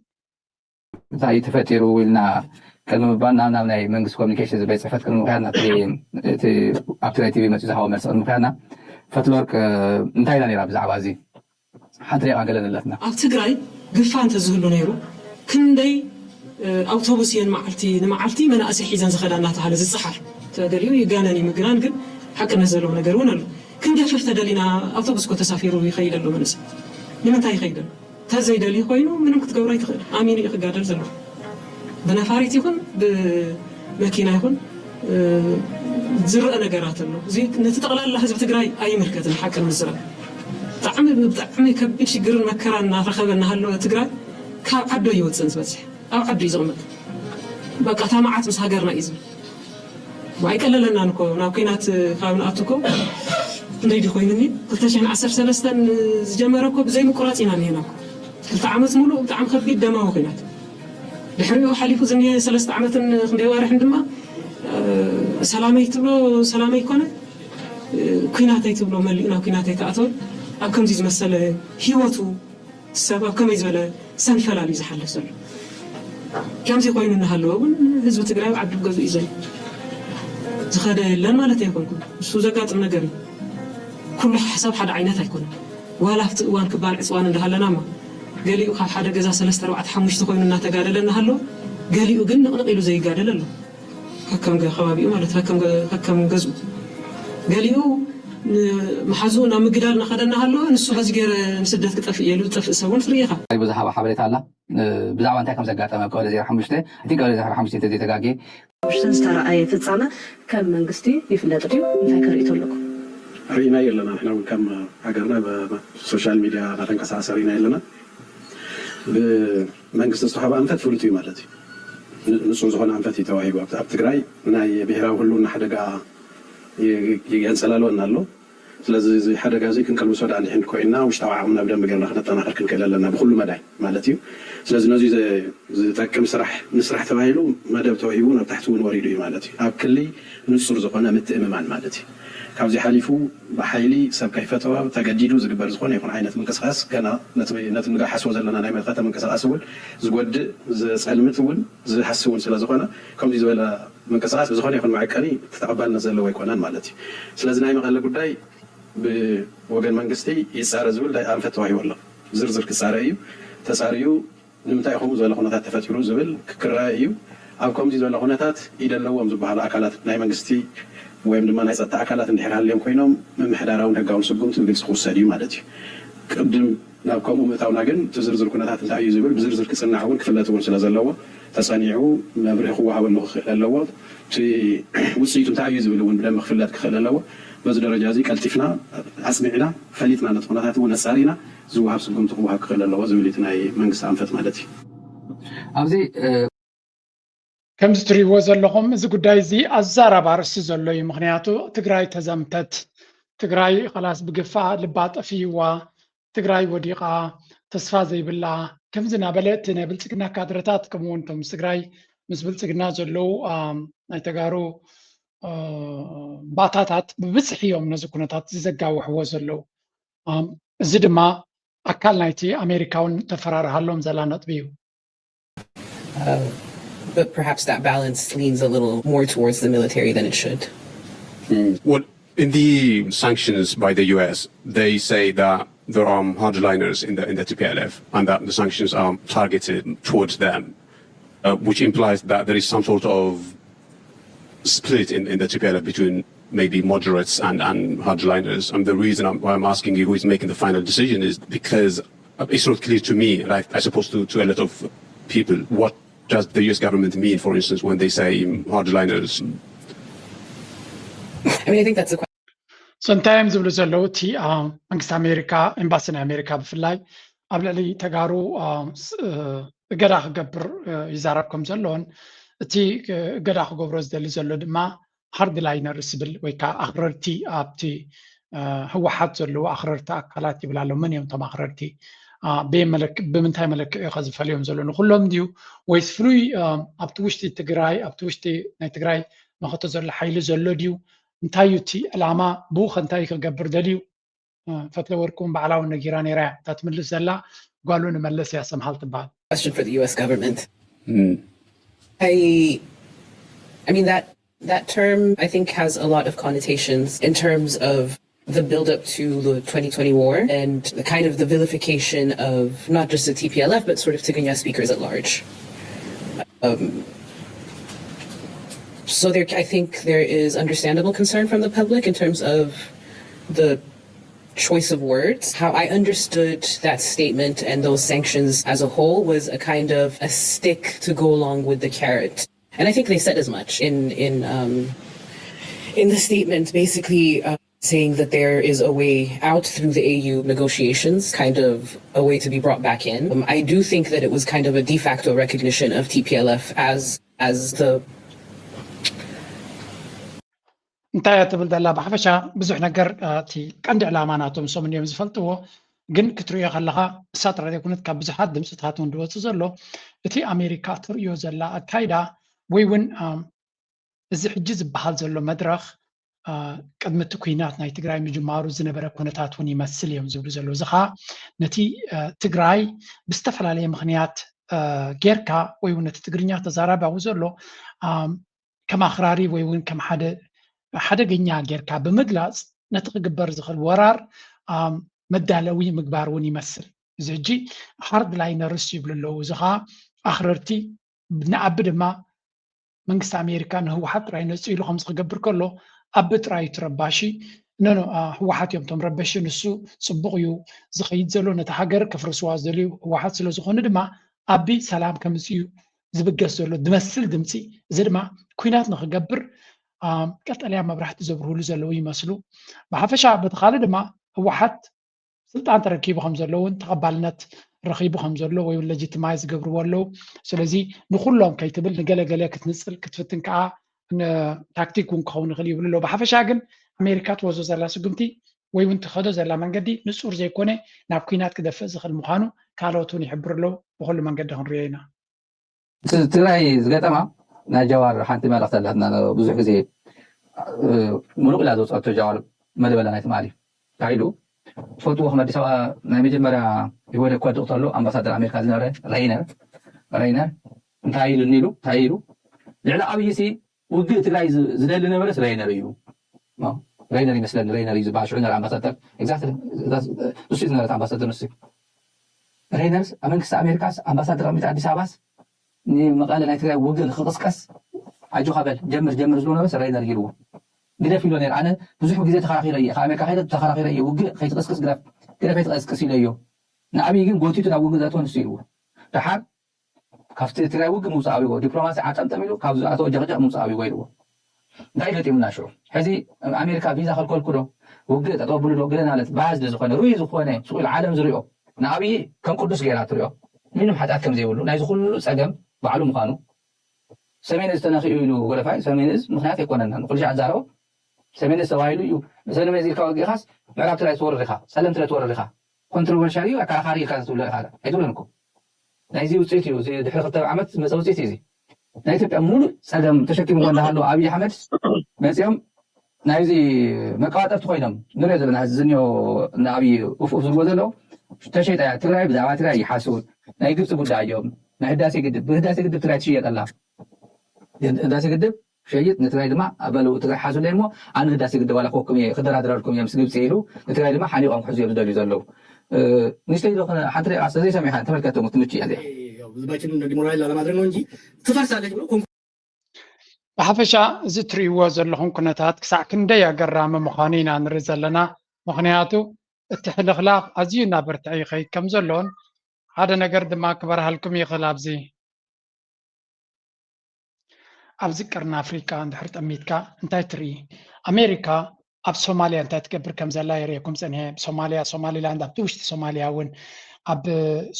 እንታይ እዩ ተፈጢሩ ኢልና ቅድሚ ምባልና ናብ ናይ መንግስቲ ኮሚኒኬሽን ዝበይ ፅሕፈት ቅድሚ ምክያድና እቲ ኣብ ትግራይ ቲቪ መፅኡ ዝሃቦ መልሲ ቅድሚ ምክያድና ፈትለወርቅ እንታይ ኢላ ነይራ ብዛዕባ እዚ ሓንቲ ደቂቃ ገለ ንለትና። ኣብ ትግራይ ግፋ እንተዝህሉ ነይሩ ክንደይ ኣውቶቡስ እየን መዓልቲ ንመዓልቲ መናእሰይ ሒዘን ዝኸዳ እናተባሃለ ዝፀሓፍ ተገሊኡ ይጋነን ይምግናን ግን ሓቅነት ዘለዎ ነገር እውን ኣሎ። ክንገፍፍ ተደሊና ኣውቶቡስ እኮ ተሳፊሩ ይኸይድ ኣሎ መንእሰይ ንምንታይ ይኸይድ ኣሎ? ተዘይደልዩ ኮይኑ ምንም ክትገብሮ ኣይትኽእል። ኣሚኑ እዩ ክጋደል ዘሎ። ብነፋሪት ይኹን ብመኪና ይኹን ዝረአ ነገራት ኣሎ። እዚ ነቲ ጠቕላላ ህዝቢ ትግራይ ኣይምልከትን። ሓቂ ንምዝራብ ብጣዕሚ ብጣዕሚ ከቢድ ሽግርን መከራን እናረኸበ እናሃለወ ትግራይ ካብ ዓዶ ይወፅን ዝበፅሕ ኣብ ዓዱ እዩ ዝቕመጥ። በቃ እታ መዓት ምስ ሃገርና እዩ ዝብል ኣይቀለለናን እኮ ናብ ኩናት ካብ ንኣቱ እኮ ክንደይ ድዩ ኮይኑኒ ክልተ ሽሕን ዓሰርተ ሰለስተን ዝጀመረ እኮ ብዘይ ምቁራፅ ኢና እኒሄና እኮ ክልተ ዓመት ሙሉእ ብጣዕሚ ከቢድ ደማዊ ኩናት ድሕሪኡ ሓሊፉ ዝኒሄ ሰለስተ ዓመትን ክንደይ ዋርሕን ድማ ሰላመይ ትብሎ ሰላመይ ኮነ ኩናተይ ትብሎ መሊኡ ናብ ኩናተይ ተኣተወ ኣብ ከምዚ ዝመሰለ ሂወቱ ሰብ ኣብ ከመይ ዝበለ ሰንፈላል እዩ ዝሓልፍ ዘሎ። ከምዚ ኮይኑ እናሃለወ እውን ህዝቢ ትግራይ ኣብ ዓዱ ገዝኡ እዩ ዘሎ። ዝኸደ የለን ማለት ኣይኮንኩን። እሱ ዘጋጥም ነገር እዩ። ኩሉ ሓሳብ ሓደ ዓይነት ኣይኮነን። ዋላ ኣብቲ እዋን ክባን ዕፅዋን እንዳሃለና እማ ገሊኡ ካብ ሓደ ገዛ ሰለስተ ኣርባዕተ ሓሙሽተ ኮይኑ እናተጋደለ እናሃለወ ገሊኡ ግን ንቕንቕ ኢሉ ዘይጋደል ኣሎ። ከከም ከባቢኡ ማለት ከከም ገዝኡ ገሊኡ መሓዝኡ ናብ ምግዳል እናኸደ እናሃለወ ንሱ በዚ ገይረ ንስደት ክጠፍእ እየ ኢሉ ዝጠፍእ ሰብ እውን ትርኢ ኢኻ። ብዙሓት ሓበሬታ ኣላ ብዛዕባ እንታይ ከም ዘጋጠመ ኣብ ቀበሌ ዜሮ ሓሙሽተ እቲ ቀበሌ ዜሮ ሓሙሽተ እንተዘይተጋጌ ዝተረኣየ ፍፃመ ከም መንግስቲ ይፍለጥ ድዩ? እንታይ ከርእቶ ኣለኩም? ርኢና የለና ንሕና እውን ከም ሃገርና ብሶሻል ሚድያ እናተንቀሳቀሰ ርኢና የለና ብመንግስቲ ዝተዋህበ ኣንፈት ፍሉጥ እዩ ማለት እዩ ንፁር ዝኾነ ኣንፈት እዩ ተዋሂቡ ኣብ ትግራይ ናይ ብሄራዊ ህልውና ሓደጋ የንፀላልወና ኣሎ ስለዚ እዚ ሓደጋ እዚ ክንቀልብሶ ዳኣ እንድሕን ኮይንና ውሽጣዊ ዓቕምና ብደንቢ ጌርና ክነጠናኽር ክንክእል ኣለና ብኩሉ መዳይ ማለት እዩ ስለዚ ነዚ ዝጠቅም ስራሕ ንስራሕ ተባሂሉ መደብ ተዋሂቡ ናብ ታሕቲ እውን ወሪዱ እዩ ማለት እዩ ኣብ ክሊ ንፁር ዝኾነ ምትእምማን ማለት እዩ ካብዚ ሓሊፉ ብሓይሊ ሰብ ከይፈተዋ ተገዲዱ ዝግበር ዝኾነ ይኹን ዓይነት ምንቅስቃስ ገና ነቲ ንጋሓስቦ ዘለና ናይ መኸተ ምንቅስቃስ እውን ዝጎድእ ዘፀልምት እውን ዝሃሲ እውን ስለዝኾነ ከምዚ ዝበለ ምንቅስቃስ ብዝኾነ ይኹን መዐቀኒ ተቐባልነት ዘለዎ ኣይኮነን ማለት እዩ። ስለዚ ናይ መቐለ ጉዳይ ብወገን መንግስቲ ይፃረ ዝብል ኣንፈት ተዋሂቡ ኣሎ። ዝርዝር ክፃረ እዩ። ተፃርዩ ንምንታይ ከምኡ ዝበለ ኩነታት ተፈጢሩ ዝብል ክክረአ እዩ። ኣብ ከምዚ ዝበለ ኩነታት ኢድ ኣለዎም ዝበሃሉ ኣካላት ናይ መንግስቲ ወይም ድማ ናይ ፀጥታ ኣካላት እንድሕር ሃልዮም ኮይኖም ምምሕዳራውን ህጋውን ስጉምቲ ብግልፂ ክውሰድ እዩ ማለት እዩ። ቅድም ናብ ከምኡ ምእታውና ግን እቲ ዝርዝር ኩነታት እንታይ እዩ ዝብል ብዝርዝር ክፅናዕ እውን ክፍለጥ እውን ስለ ዘለዎ ተፀኒዑ መብርሂ ክወሃበሉ ክኽእል ኣለዎ። እቲ ውፅኢቱ እንታይ እዩ ዝብል እውን ብደንቢ ክፍለጥ ክኽእል ኣለዎ። በዚ ደረጃ እዚ ቀልጢፍና ኣፅኒዕና ፈሊጥና ነቲ ኩነታት እውን ኣፃሪና ዝወሃብ ስጉምቲ ክወሃብ ክኽእል ኣለዎ ዝብል እቲ ናይ መንግስቲ ኣንፈት ማለት እዩ። ኣብዚ ከምዚ ትሪእዎ ዘለኹም እዚ ጉዳይ እዚ ኣዛራቢ ኣርእስቲ ዘሎ እዩ። ምክንያቱ ትግራይ ተዘምተት፣ ትግራይ ኸላስ ብግፋ ልባ ጠፊእዋ፣ ትግራይ ወዲቓ፣ ተስፋ ዘይብላ፣ ከምዚ እናበለ እቲ ናይ ብልፅግና ካድረታት ከምኡውን እቶም ምስ ትግራይ ምስ ብልፅግና ዘለዉ ናይ ተጋሩ ባእታታት ብብዝሒ እዮም ነዚ ኩነታት ዘጋውሕዎ ዘለዉ። እዚ ድማ ኣካል ናይቲ ኣሜሪካ እውን ተፈራርሃሎም ዘላ ነጥቢ እዩ። But perhaps that balance leans a little more towards the military than it should. Well, in the sanctions by the U S, they say that there are hardliners in the in the T P L F, and that the sanctions are targeted towards them, uh, which implies that there is some sort of split in, in the T P L F between maybe moderates and, and hardliners. And the reason I'm, why I'm asking you who is making the final decision is because it's not clear to me, and I, I suppose to, to a lot of people, what does the U S government mean, for instance, when they say hardliners? I mean, I think that's a question. So እንታይ እዮም ዝብሉ ዘለዉ? እቲ መንግስቲ ኣሜሪካ፣ ኤምባሲ ናይ ኣሜሪካ ብፍላይ ኣብ ልዕሊ ተጋሩ እገዳ ክገብር ይዛረብ ከም ዘሎን እቲ እገዳ ክገብሮ ዝደሊ ዘሎ ድማ ሃርድ ላይነርስ ዝብል ወይ ከዓ ኣኽረርቲ ኣብቲ ህወሓት ዘለዉ ኣኽረርቲ ኣካላት ይብል ኣሎ። መን እዮም እቶም ኣኽረርቲ? ብምንታይ መለክዒ ከ ዝፈልዮም ዘሎ? ንኩሎም ድዩ ወይስ ፍሉይ ኣብቲ ውሽጢ ትግራይ ኣብቲ ውሽጢ ናይ ትግራይ መኸተ ዘሎ ሓይሊ ዘሎ ድዩ? እንታይ እዩ እቲ ዕላማ? ብኡ ከ እንታይ ክገብር ደልዩ? ፈትለ ወርቂ እውን ባዕላ እውን ነጊራ ነይራ እያ። እታ ትምልስ ዘላ ጓሉ ንመለስ እያ ሰምሃል ትበሃል። Question for the U S government. I, I mean, that that term, I think, has a lot of connotations in terms of the build-up to the twenty twenty war and the kind of the vilification of not just the T P L F, but sort of Tigrinya speakers at large. Um, so there, I think there is understandable concern from the public in terms of the choice of words. How I understood that statement and those sanctions as a whole was a kind of a stick to go along with the carrot. And I think they said as much in in um, in the statement, basically uh, saying that there is a way out through the A U negotiations, kind of a way to be brought back in. Um, I do think that it was kind of a de facto recognition of T P L F as as the እንታይ እያ ትብል ዘላ? ብሓፈሻ ብዙሕ ነገር እቲ ቀንዲ ዕላማ ናቶም ሰሙን እዮም ዝፈልጥዎ። ግን ክትሪኦ ከለኻ እሳ ጥራይ ዘይኮነት ካብ ብዙሓት ድምፅታት እውን ዝወፅእ ዘሎ እቲ ኣሜሪካ ትርእዮ ዘላ ኣካይዳ ወይ እውን እዚ ሕጂ ዝበሃል ዘሎ መድረኽ ቅድሚ እቲ ኩናት ናይ ትግራይ ምጅማሩ ዝነበረ ኩነታት እውን ይመስል እዮም ዝብሉ ዘለዉ። እዚ ከዓ ነቲ ትግራይ ብዝተፈላለየ ምክንያት ጌርካ ወይ እውን ነቲ ትግርኛ ተዛራቢ ኣብኡ ዘሎ ከም ኣኽራሪ ወይ እውን ከም ሓደ ሓደገኛ ጌርካ ብምግላፅ ነቲ ክግበር ዝኽእል ወራር መዳለዊ ምግባር እውን ይመስል። እዚ ሕጂ ሃርድ ላይነርስ ይብሉ ኣለዉ። እዚ ከዓ ኣኽረርቲ ንኣቢ ድማ መንግስቲ ኣሜሪካ ንህወሓት ጥራይ ነፂ ኢሉ ከምዚ ክገብር ከሎ ኣቢ ጥራይ እቲ ረባሺ። ኖኖ ህወሓት እዮም እቶም ረበሺ። ንሱ ፅቡቕ እዩ ዝኸይድ ዘሎ፣ ነቲ ሃገር ከፍርስዋ ዝደልዩ ህወሓት ስለዝኾኑ ድማ ኣቢ ሰላም ከምፅእ እዩ ዝብገስ ዘሎ ዝመስል ድምፂ። እዚ ድማ ኩናት ንክገብር ቀጠልያ መብራህቲ ዘብርህሉ ዘለዉ ይመስሉ። ብሓፈሻ በቲ ካልእ ድማ ህወሓት ስልጣን ተረኪቡ ከም ዘለውን ተቐባልነት ረኺቡ ከም ዘሎ ወይ ሌጂቲማይዝ ዝገብርዎ ኣለዉ። ስለዚ ንኩሎም ከይትብል ንገለገለ ክትንፅል ክትፍትን ከዓ ታክቲክ እውን ክኸውን ይኽእል ይብሉ ኣለዉ። ብሓፈሻ ግን ኣሜሪካ ትወስዶ ዘላ ስጉምቲ ወይ እውን ትኸዶ ዘላ መንገዲ ንፁር ዘይኮነ ናብ ኩናት ክደፍእ ዝኽእል ምዃኑ ካልኦት እውን ይሕብሩ ኣለዉ። ብኩሉ መንገዲ ክንሪኦ ኢና። ትግራይ ዝገጠማ ናይ ጃዋር ሓንቲ መልእኽቲ ኣላትና። ብዙሕ ግዜ ሙሉቕ ኢላ ዘውፀቶ ጃዋር መለበላ ናይ ትማሊ እንታይ ኢሉ ትፈልጥዎ ከም ኣዲስ ኣበባ ናይ መጀመርያ ኢህወደግ ክወድቕ ተሎ ኣምባሳደር ኣሜሪካ ዝነበረ ሬይነር ሬይነር እንታይ ኢሉ ኒሉ እንታይ ኢሉ ልዕሊ ኣብይሲ ውግእ ትግራይ ዝደሊ ነበረስ ሬይነር እዩ። ሬይነር ይመስለኒ ሬይነር እዩ ዝበሃል ሽዑ ነረ ኣምባሳደር ንሱ ዝነበረት ኣምባሳደር ንሱ ሬይነርስ ኣብ መንግስቲ ኣሜሪካስ ኣምባሳደር ኣሚት ኣዲስ ኣበባስ ንመቐለ ናይ ትግራይ ውግእ ንክቕስቀስ ኣጆኻ በል ጀምር ጀምር ዝብሎ ነበርስ ሬይነር ኢልዎ ግደፍ ኢሎ ነይር ኣነ ብዙሕ ግዜ ተኸራኺረ እየ ካብ ኣሜሪካ ከይደ ተኸራኺረ እየ ውግእ ከይትቕስቅስ ግደፍ ግደፍ ኣይትቐስቅስ ኢለዮ ንኣብይ ግን ጎቲቱ ናብ ውግእ ዘእትዎ ንሱ ኢልዎ ደሓር ካብቲ ትግራይ ውግእ ምውፃእ ኣብዎ ዲፕሎማሲ ዓጠምጠም ኢሉ ካብ ዝኣተዎ ጨቕጨቕ ምውፃእ ኣብዎ ኢልዎ እንታይ ገጢሙና ሽዑ? ሕዚ ኣሜሪካ ቪዛ ከልከልኩ ዶ፣ ውግእ ጠጠው ብሉ ዶ፣ ገለ ማለት ባዝድ ዝኾነ፣ ርኡይ ዝኾነ፣ ስቕ ኢሉ ዓለም ዝሪኦ፣ ንኣብዪ ከም ቅዱስ ገይራ ትሪኦ፣ ምንም ሓጢኣት ከም ዘይብሉ፣ ናይዚ ኩሉ ፀገም ባዕሉ ምዃኑ፣ ሰሜን እዝ ተነኺኡ ኢሉ ወለፋይ፣ ሰሜን እዝ ምኽንያት ኣይኮነናን። ኩሉ ሻዕ ዝዛረቦ ሰሜን እዝ ተባሂሉ እዩ። ሰሜን እዝ ኢልካ ወጊእኻስ ምዕራብ ትግራይ ትወርር ኢኻ፣ ፀለም ትለ ትወርር ኢኻ። ኮንትሮቨርሻል እዩ፣ ኣከራኻሪ ኢልካ ትብሎ ኢኻ። ኣይትብሎን እኮ። ናይዚ ውፅኢት እዩ፣ እዚ ድሕሪ ክልተ ዓመት ዝመፀ ውፅኢት እዩ እዚ። ናይ ኢትዮጵያ ሙሉእ ፀገም ተሸኪምዎ እንዳሃለዉ ኣብይ ኣሕመድ መፂኦም ናይዚ መቀባጠርቲ ኮይኖም ንሪኦ ዘለና። እዚ ዝኒኦ ንኣብይ ኡፍ ኡፍ ዝብልዎ ዘለዉ ተሸይጣ እያ ትግራይ፣ ብዛዕባ ትግራይ ይሓስቡ። ናይ ግብፂ ጉዳይ እዮም፣ ናይ ህዳሴ ግድብ፣ ብህዳሴ ግድብ ትግራይ ትሽየጥ ኣላ። ህዳሴ ግድብ ሸይጥ ንትግራይ ድማ በሉ፣ ትግራይ ሓዙለይ እሞ ኣነ ህዳሴ ግድብ ዋላ ክወኩም እየ፣ ክደራደረልኩም እየ ምስ ግብፂ ኢሉ ንትግራይ ድማ ሓኒቆም ክሕዙ እዮም ዝደልዩ ዘለዉ። እ፣ ንእሽተይ ዶ ክነ-፣ ሓንቲ ደቂቃ ስለ ዘይሰሚዕካ ተመልከትኩም ትምችእ እያ እዚኣ። ህዝባችንን ዲሞራላይዝ ላለማድረግ ነው እንጂ ትፈርሳለች ብሎ ኮንኩ ብሓፈሻ እዚ ትርእይዎ ዘለኹም ኩነታት ክሳዕ ክንደይ ኣገራሚ ምዃኑ ኢና ንርኢ ዘለና። ምኽንያቱ እቲ ሕልኽላኽ ኣዝዩ እናበርትዐ ይኸይድ ከም ዘሎን ሓደ ነገር ድማ ክበርሃልኩም ይኽእል። ኣብዚ ኣብዚ ቀርኒ ኣፍሪቃ እንድሕር ጠሚትካ እንታይ ትርኢ? ኣሜሪካ ኣብ ሶማልያ እንታይ ትገብር ከም ዘላ የርእየኩም ጸኒሐ። ሶማልያ፣ ሶማሊላንድ፣ ኣብቲ ውሽጢ ሶማልያ እውን ኣብ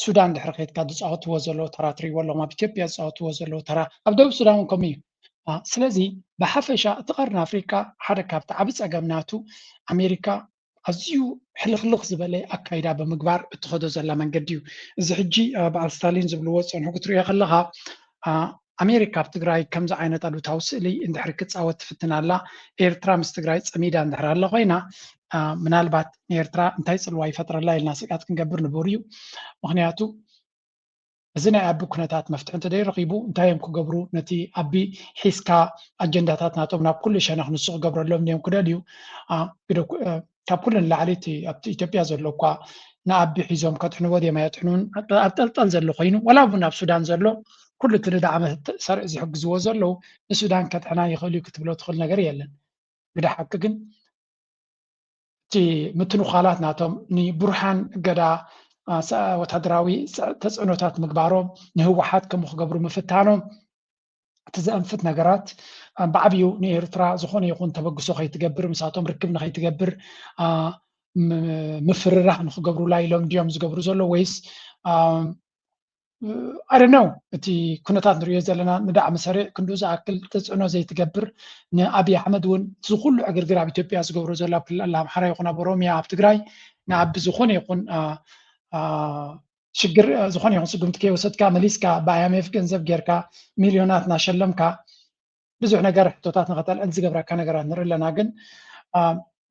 ሱዳን ድሕሪ ከይድካ ዝፃወትዎ ዘለዉ ተራ ትርእይዎ ኣለኹም። ኣብ ኢትዮጵያ ዝፃወትዎ ዘለዉ ተራ ኣብ ደቡብ ሱዳን እውን ከምኡ እዩ። አ፣ ስለዚ ብሓፈሻ እቲ ቀርኒ ኣፍሪቃ ሓደ ካብቲ ዓቢ ጸገም ናቱ ኣሜሪካ ኣዝዩ ሕልኽልኽ ዝበለ ኣካይዳ ብምግባር እትኸዶ ዘላ መንገዲ እዩ። እዚ ሕጂ አ፣ በዓል ስታሊን ዝብልዎ ዝጸንሑ ክትርእዮ ከለኻ አ፣ ኣሜሪካ ኣብ ትግራይ ከምዚ ዓይነት ኣሉታዊ ስእሊ እንድሕር ክፃወት ትፍትን ኣላ፣ ኤርትራ ምስ ትግራይ ፀሚዳ እንድሕር ኣላ ኮይና አ፣ ምናልባት ንኤርትራ እንታይ ፅልዋ ይፈጥረላ ኢልና ስግኣት ክንገብር ንቡር እዩ። ምኽንያቱ እዚ ናይ ኣቢ ኩነታት መፍትሒ እንተደይረኺቡ እንታይ እዮም ክገብሩ? ነቲ ኣቢ ሒዝካ ኣጀንዳታት ናቶም ናብ ኩሉ ሸነኽ ንሱ ክገብረሎም ድዮም ክደልዩ? አ፣ ግደ ኩ-፣ አ፣ ካብ ኩሉ ንላዕሊ እቲ ኣብቲ ኢትዮጵያ ዘሎ እኳ ንኣቢ ሒዞም ከጥሕንዎ ድዮም ኣየጥሕኑን ኣብ ጠልጠል ዘሎ ኮይኑ፣ ዋላ እውን ኣብ ሱዳን ዘሎ ኩሉ እቲ ንዳዕመ ሰርዒ ዝሕግዝዎ ዘለዉ ንሱዳን ከጥሕና ይኽእል እዩ ክትብሎ ትኽእል ነገር የለን። ግደ ሓቂ ግን እቲ ምትንዃላት ናቶም ንቡርሃን እገዳ አ፣ ሰ-፣ ወታደራዊ ጸ-፣ ተጽዕኖታት ምግባሮም ንህወሓት ከምኡ ክገብሩ ምፍታኖም እቲ ዘእንፍት ነገራት አ፣ ብዓብዩ ንኤርትራ ዝኾነ ይኹን ተበግሶ ከይትገብር ምሳቶም ርክብ ንኸይትገብር አ፣ ም-፣ ምፍርራህ ንክገብሩላ ኢሎም ድዮም ዝገብሩ ዘሎ ወይስ አ፣ I don't know እቲ ኩነታት ንሪኦ ዘለና ንዳዕመ ሰሪዕ ክንዱ ዝኣክል ተፅዕኖ ዘይትገብር ንኣብይ ኣሕመድ እውን እዚ ኩሉ ዕግርግር ኣብ ኢትዮጵያ ዝገብሮ ዘሎ ኣብ ክልል ኣምሓራ ይኹን ኣብ ኦሮሚያ ኣብ ትግራይ ንኣቢ ዝኾነ ይኹን አ፣ አ፣ ሽግር አ፣ ዝኾነ ይኹን ስጉምቲ ከይወሰድካ መሊስካ ብ I M F ገንዘብ ጌርካ ሚልዮናት እናሸለምካ ብዙሕ ነገር ሕቶታት ንኸተልዕል ዝገብረካ ነገራት ንርኢ ኣለና። ግን አ፣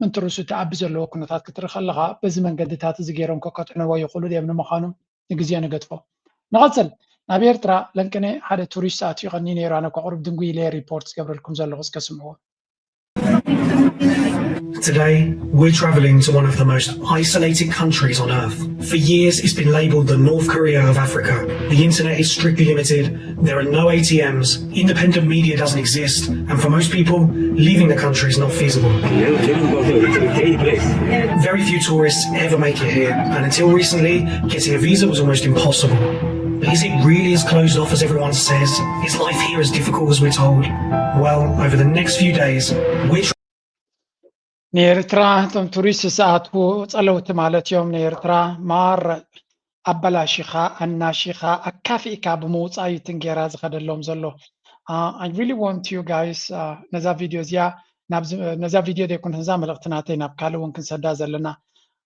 ምንትሩሱ እቲ ኣቢ ዘለዎ ኩነታት ክትርኢ ከለኻ በዚ መንገድታት እዚ ገይሮም ከከጥዕንዎ ይኽእሉ ድዮም ንምዃኑ ንግዜ ንገድፎ። ንቐጽል። ናብ ኤርትራ ለንቅነ ሓደ ቱሪስት ኣትዩ ቀኒ ነይሩ። ኣነ እኳ ቁሩብ ድንጉይ ኢለ ሪፖርት ዝገብረልኩም ዘለኹ እስከ ስምዕዎ። Today, we're travelling to one of the most isolated countries on earth. For years, it's been labelled the North Korea of Africa. The internet is strictly limited, there are no A T Ms, independent media doesn't exist, and for most people, leaving the country is not feasible. Very few tourists ever make it here, and until recently, getting a visa was almost impossible. But is it really as closed off as everyone says? Is life here as difficult as we're told? Well, over the next few days, we're ንኤርትራ እቶም ቱሪስት ዝኣትዉ ጸለውቲ ማለት እዮም። ንኤርትራ ማር ኣበላሺኻ ኣናሺኻ ኣካፊእካ ብምውጻእ እዩ ትንጌራ ዝኸደሎም ዘሎ። Uh, I really want you guys uh, ነዛ ቪድዮ እዚኣ ናብዚ- ነዛ ቪድዮ ዘይኮነት ነዛ መልእኽቲ ናተይ ናብ ካልእ እውን ክንሰዳ ዘለና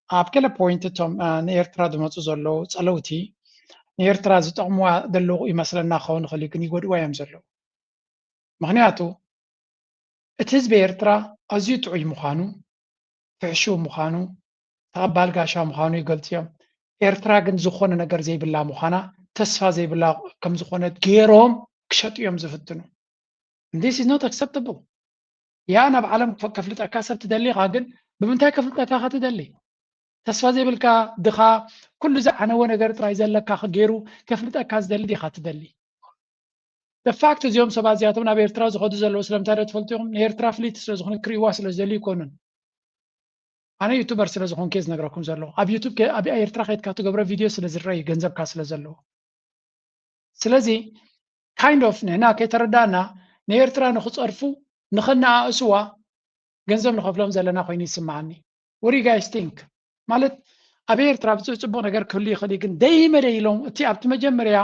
ኣብ ገለ ፖይንት እቶም uh, ንኤርትራ ዝመፁ ዘለዉ ጸለውቲ ንኤርትራ ዝጠቕምዋ ዘለዉ ይመስለና ክኸውን ይኽእል እዩ ግን ይጎድዋ እዮም ዘለዉ ምኽንያቱ እቲ ህዝቢ ኤርትራ ኣዝዩ ጥዑይ ምዃኑ ፍሕሹው ምዃኑ ተቐባል ጋሻ ምዃኑ ይገልፁ እዮም። ኤርትራ ግን ዝኾነ ነገር ዘይብላ ምዃና ተስፋ ዘይብላ ከም ዝኾነት ገይሮም ክሸጡ እዮም ዝፍትኑ። This is not acceptable። ያ ናብ ዓለም ከፍልጠካ ሰብ ትደሊ ኢኻ፣ ግን ብምንታይ ከፍልጠካ ኢኻ ትደሊ? ተስፋ ዘይብልካ ድኻ ኩሉ ዝዓነወ ነገር ጥራይ ዘለካ ገይሩ ከፍልጠካ ዝደሊ ዲኻ ትደሊ? The fact እዚኦም ሰባት እዚኣቶም ናብ ኤርትራ ዝኸዱ ዘለዉ ስለምንታይ ዶ ትፈልጡ ኢኹም? ንኤርትራ ፍልይቲ ስለ ዝኾነ ክርእይዋ ስለ ዝደልዩ ኣይኮኑን። ኣነ ዩቱበር ስለ ዝኾንኩ እየ ዝነግረኩም ዘለኹ። ኣብ ዩቱብ ከ- ኣብ ኤርትራ ከይድካ ትገብሮ ቪድዮ ስለ ዝረአ እዩ ገንዘብካ ስለ ዘለዎ። ስለዚ kind of ንሕና ከይተረዳእና ንኤርትራ ንክፀርፉ ንኸነኣእስዋ ገንዘብ ንኸፍሎም ዘለና ኮይኑ ይስምዓኒ። What do you guys think? ማለት ኣብ ኤርትራ ብዙሕ ጽቡቕ ነገር ክህሉ ይኽእል እዩ፣ ግን ደይመደይ ኢሎም እቲ ኣብቲ መጀመርያ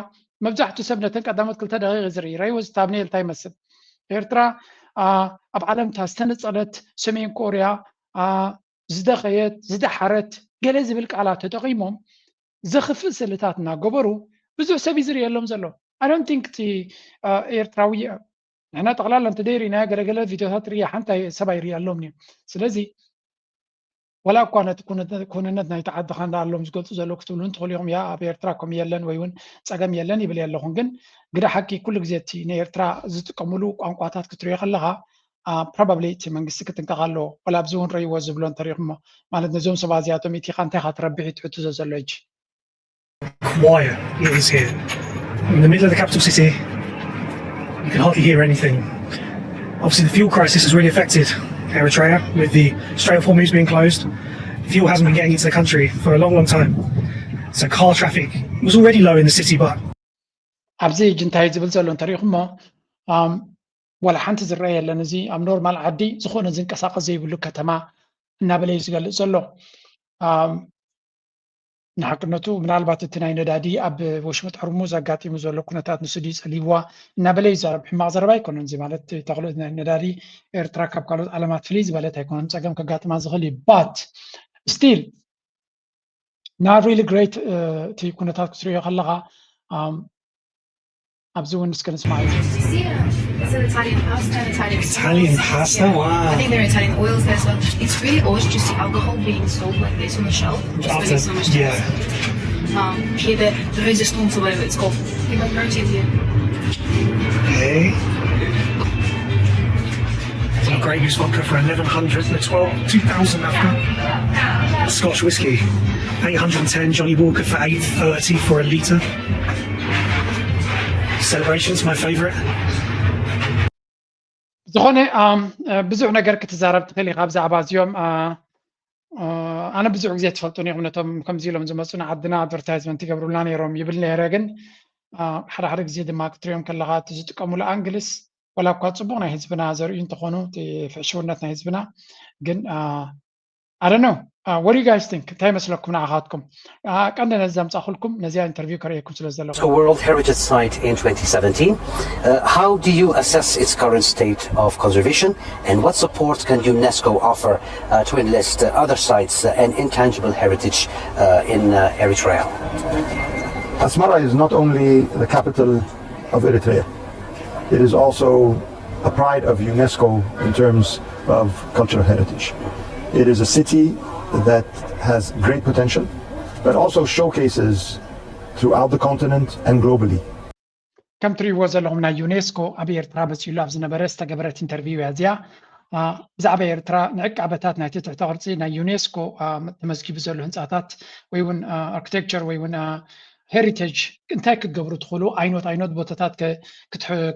መብዛሕትኡ ሰብ ነተን ቀዳሞት ክልተ ደቂቕ እዩ ዝርኢ። ረይዎ ዝታብኔል እንታይ ይመስል? ኤርትራ ኣብ ዓለምታ ዝተነጸለት ሰሜን ኮርያ ዝደኸየት ዝደሓረት ገለ ዝብል ቃላት ተጠቒሞም ዘኽፍእ ስእልታት እናገበሩ ብዙሕ ሰብ እዩ ዝርእየሎም ዘሎ። I don't think እቲ ኤርትራዊ ንሕና ጠቕላላ እንተ ደይርኢናዮ ገለገለ ቪድዮታት ርእያ ሓንቲ ሰብ ኣይርእየሎም እዩ። ስለዚ ወላ እኳ ነቲ ኩንነት ናይቲ ዓድኻ እንዳኣሎም ዝገልፁ ዘለዉ ክትብሉ እንትኽእሉ ኢኹም። ያ ኣብ ኤርትራ ከም የለን ወይ እውን ፀገም የለን ይብል የለኹን፣ ግን ግደ ሓቂ ኩሉ ግዜ እቲ ንኤርትራ ዝጥቀምሉ ቋንቋታት ክትሪኦ ከለኻ probably እቲ መንግስቲ ክጥንቀቕ ኣለዎ። ወላ ኣብዚ እውን ረይዎ ዝብሎ እንተሪኢኹሞ ማለት ነዞም ሰባት እዚኣቶም ኢቲኻ እንታይ ኢኻ ትረብሕ እዩ ትሕትዞ ዘሎ ሕጂ። Quiet it is here. In the middle of the capital city, you can hardly hear anything. Obviously, the fuel crisis has really affected Eritrea with the Strait of Hormuz being closed. Fuel hasn't been getting into the country for a long, long time. So car traffic was already low in the city, but ኣብዚ ሕጂ እንታይ ዝብል ዘሎ እንተሪኢኹሞ ዋላ ሓንቲ ዝረአ የለን። እዚ ኣብ ኖርማል ዓዲ ዝኾነ ዝንቀሳቐስ ዘይብሉ ከተማ እናበለ እዩ ዝገልፅ ዘሎ። ንሓቅነቱ ምናልባት እቲ ናይ ነዳዲ ኣብ ወሽመጥ ሕርሙዝ ኣጋጢሙ ዘሎ ኩነታት ንሱ ድዩ ፀሊብዋ እናበለ ይዛረብ። ሕማቕ ዘረባ ኣይኮነን እዚ ማለት ተክሎ ናይ ነዳዲ ኤርትራ ካብ ካልኦት ዓለማት ፍልይ ዝበለት ኣይኮነን። ፀገም ከጋጥማ ዝኽእል እዩ but still not really great እቲ ኩነታት ክትሪኦ ከለኻ ኣብዚ እውን እስከ ንስማዕ። Italian pasta? Wow. I think they're Italian oils there, so it's really always just the alcohol being sold like this on the shelf. Just After, so much yeah. Um, here, the, the resistance or whatever it's called. Give a protein here. Okay. Some great use vodka for eleven hundred and a twelve, two thousand after. Scotch whiskey, eight hundred and ten, Johnny Walker for eight thirty for a litre. Celebrations, my favourite. ዝኾነ ብዙሕ ነገር ክትዛረብ ትኽእል ኢኻ ብዛዕባ እዚኦም። ኣነ ብዙሕ ግዜ ትፈልጡን ኢኹም ነቶም ከምዚ ኢሎም ዝመፁ ንዓድና ኣድቨርታይዝመንት ይገብሩልና ነይሮም ይብል ነይረ፣ ግን ሓደ ሓደ ግዜ ድማ ክትሪኦም ከለኻ እቲ ዝጥቀሙሉ ኣንግልስ ዋላ እኳ ፅቡቕ ናይ ህዝብና ዘርእዩ እንተኾኑ እቲ ፍሕሽውነት ናይ ህዝብና ግን I don't know. Uh, what do you guys think? እንታይ ይመስለኩም ንዓኻትኩም? ቀንዲ ነዚ ዘምጻኹልኩም ነዚኣ ኢንተርቪው ከርእየኩም ስለ ዘለኹ። A World Heritage Site in twenty seventeen. Uh, how do you assess its current state of conservation and what support can UNESCO offer uh, to enlist uh, other sites uh, and intangible heritage uh, in uh, Eritrea? Asmara is not only the capital of Eritrea, it is also a pride of UNESCO in terms of cultural heritage. It is a city that has great potential, but also showcases throughout the continent and globally. ከም ትሪእዎ ዘለኹም ናይ ዩኔስኮ ኣብ ኤርትራ መፂሉ ኣብ ዝነበረ ዝተገበረት ኢንተርቪው እያ እዚኣ። ብዛዕባ ኤርትራ ንዕቃበታት ናይቲ ትሕተ ቅርፂ ናይ ዩኔስኮ ተመዝጊቡ ዘሎ ህንፃታት ወይ እውን ኣርክቴክቸር ወይ እውን ሄሪቴጅ እንታይ ክትገብሩ ትኽእሉ፣ ኣይኖት ኣይኖት ቦታታት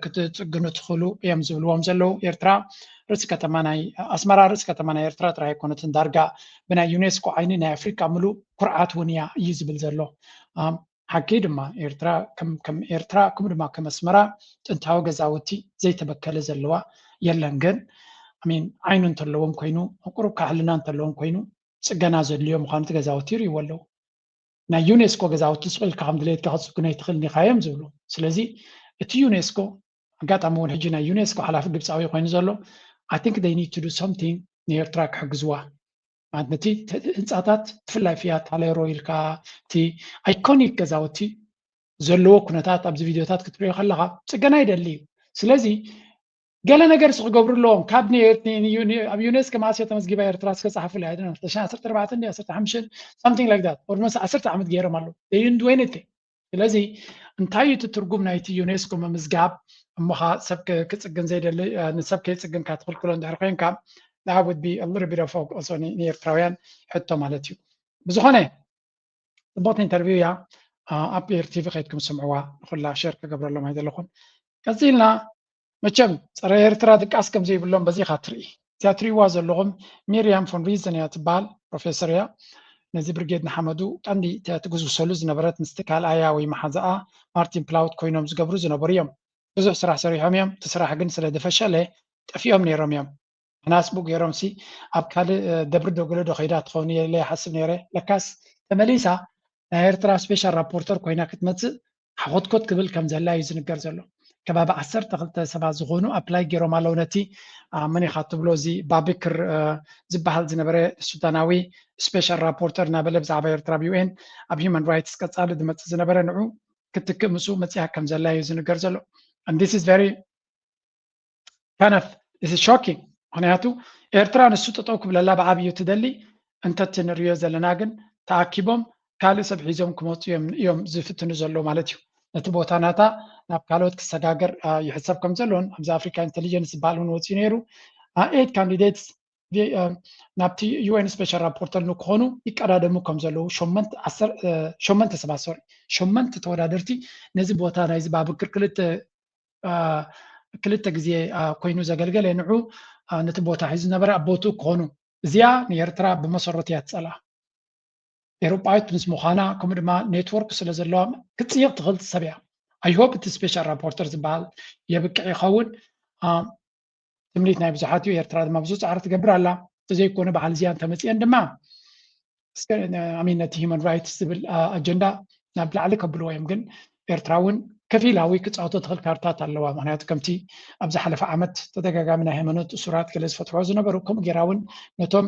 ክትፅግኑ ትኽእሉ እዮም ዝብልዎም ዘለዉ። ኤርትራ ርእሲ ከተማ ናይ ኣስመራ ርእሲ ከተማ ናይ ኤርትራ ጥራይ ኣይኮነትን፣ ዳርጋ ብናይ ዩኔስኮ ዓይኒ ናይ ኣፍሪቃ ምሉእ ኩርዓት እውን እያ እዩ ዝብል ዘሎ። ሓቂ ድማ ኤርትራ ከም ኤርትራ ከምኡ ድማ ከም ኣስመራ ጥንታዊ ገዛውቲ ዘይተበከለ ዘለዋ የለን። ግን ሚን ዓይኑ እንተለዎም ኮይኑ ቁሩብ ካሕልና እንተለዎም ኮይኑ ፅገና ዘድልዮ ምዃኑ እቲ ገዛውቲ ይርእይዎ ኣለዉ። ናይ ዩኔስኮ ገዛውቲ ስቕ ኢልካ ከም ድሌትካ ክፅግኖ ኣይትኽእልን ኢኻ እዮም ዝብሉ። ስለዚ እቲ ዩኔስኮ ኣጋጣሚ እውን ሕጂ ናይ ዩኔስኮ ሓላፊ ግብፃዊ ኮይኑ ዘሎ I think they need to do something ንኤርትራ ክሕግዝዋ ማለት ነቲ ህንፃታት ብፍላይ ፍያ ታሌሮ ኢልካ እቲ ኣይኮኒክ ገዛውቲ ዘለዎ ኩነታት ኣብዚ ቪድዮታት ክትሪኦ ከለካ ፅገና ይደሊ እዩ። ስለዚ ገለ ነገር ስ ክገብሩ ኣለዎም ካብ ኣብ ዩኔስኮ ማእስዮ ተመዝጊባ ኤርትራ እስከ ፀሓፉ ለ something like that or ዓሰርተ ዓመት ገይሮም ኣለዉ they didn't do anything። ስለዚ እንታይ እዩ እቲ ትርጉም ናይቲ ዩኔስኮ ምምዝጋብ እሞኻ ሰብ ክፅግን ዘይደሊ ንሰብ ከይፅግን ካትኽልክሎ እንድሕር ኮይንካ that would be a little bit of ንኤርትራውያን ሕቶ ማለት እዩ። ብዝኾነ ፅቡቕቲ ኢንተርቪው እያ። ኣብ ኤር ቲቪ ከይድኩም ስምዕዋ ንኩላ ሸር ክገብረሎም ኣይደለኹን። ቀፂልና መቸም ፀረ ኤርትራ ድቃስ ከም ዘይብሎም በዚ ኢኻ ትርኢ። እዚኣ ትሪእዋ ዘለኹም ሚርያም ፎን ሪዘን እያ ትበሃል፣ ፕሮፌሰር እያ። ነዚ ብርጌድ ንሓመዱ ቀንዲ ትጉስጉሰሉ ዝነበረት ምስቲ ካልኣያ ወይ መሓዛኣ ማርቲን ፕላውት ኮይኖም ዝገብሩ ዝነበሩ እዮም። ብዙሕ ስራሕ ሰሪሖም እዮም። እቲ ስራሕ ግን ስለ ዝፈሸለ ጠፊኦም ነይሮም እዮም። ኣናስቡ ገይሮም ሲ ኣብ ካልእ ደብሪ ዶ ገለ ዶ ከይዳ ትኸውን እየ ኢለ ይሓስብ ነይረ። ለካስ ተመሊሳ ናይ ኤርትራ ስፔሻል ራፖርተር ኮይና ክትመጽእ ሓኾትኮት ክብል ከም ዘላ እዩ ዝንገር ዘሎ። ከባቢ ዓሰርተ ክልተ ሰባት ዝኾኑ ኣፕላይ ገይሮም ኣለዉ ነቲ መን ኢኻ ትብሎ እዚ ባብክር ዝበሃል ዝነበረ ሱዳናዊ ስፔሻል ራፖርተር እናበለ ብዛዕባ ኤርትራ ኣብ ዩኤን ኣብ ሂማን ራይትስ ቀጻሊ ዝመጽእ ዝነበረ ንዑ ክትክእ ምስኡ መጽያ ከም ዘላ እዩ ዝንገር ዘሎ። And this is very kind of, this is shocking። ምክንያቱ ኤርትራ ንሱ ጠጠው ክብለላ ብዓብዩ ትደሊ እንተትንርዮ ዘለና ግን ተኣኪቦም ካልእ ሰብ ሒዞም ክመፁ እዮም ዝፍትኑ ዘለዉ ማለት እዩ። ነቲ ቦታ ናታ ናብ ካልኦት ክሰጋገር ይሕሰብ ከም ዘለውን ኣብዚ ኣፍሪካ ኢንቴሊጀንስ ዝበሃል እውን ወፂኡ ነይሩ። ኤት ካንዲዴትስ ናብቲ ዩኤን ስፔሻል ራፖርተር ንክኾኑ ይቀዳደሙ ከም ዘለዉ ሸመንተ ሰባት ሶሪ ሸመንተ ተወዳደርቲ ነዚ ቦታ ናይዚ ባብክር ክልተ ክልተ ግዜ ኮይኑ ዘገልገለ ንዑ ነቲ ቦታ ሒዙ ዝነበረ ኣብ ቦትኡ ክኾኑ እዚኣ ንኤርትራ ብመሰረቱ እያ ትፀልኣ። ኤውሮጳዊት ምስ ምዃና ከምኡ ድማ ኔትወርክ ስለ ዘለዋ ክትፅይቕ ትኽእል ሰብ እያ። I hope እቲ ስፔሻል ራፖርተር ዝበሃል የብቅዕ ይኸውን። ትምኒት ናይ ብዙሓት እዩ። ኤርትራ ድማ ብዙ ፃዕሪ ትገብር ኣላ። እንተዘይኮነ በዓል እዚኣ እንተመፅአን ድማ እስከ ኣሚን ነቲ ሂማን ራይትስ ዝብል ኣጀንዳ ናብ ላዕሊ ከብልዎ እዮም። ግን ኤርትራ እውን ከፊላዊ ክፃወቶ ትኽእል ካርታት ኣለዋ። ምክንያቱ ከምቲ ኣብ ዝሓለፈ ዓመት ተደጋጋሚ ናይ ሃይማኖት እሱራት ገለ ዝፈትሖ ዝነበሩ ከምኡ ጌራ እውን ነቶም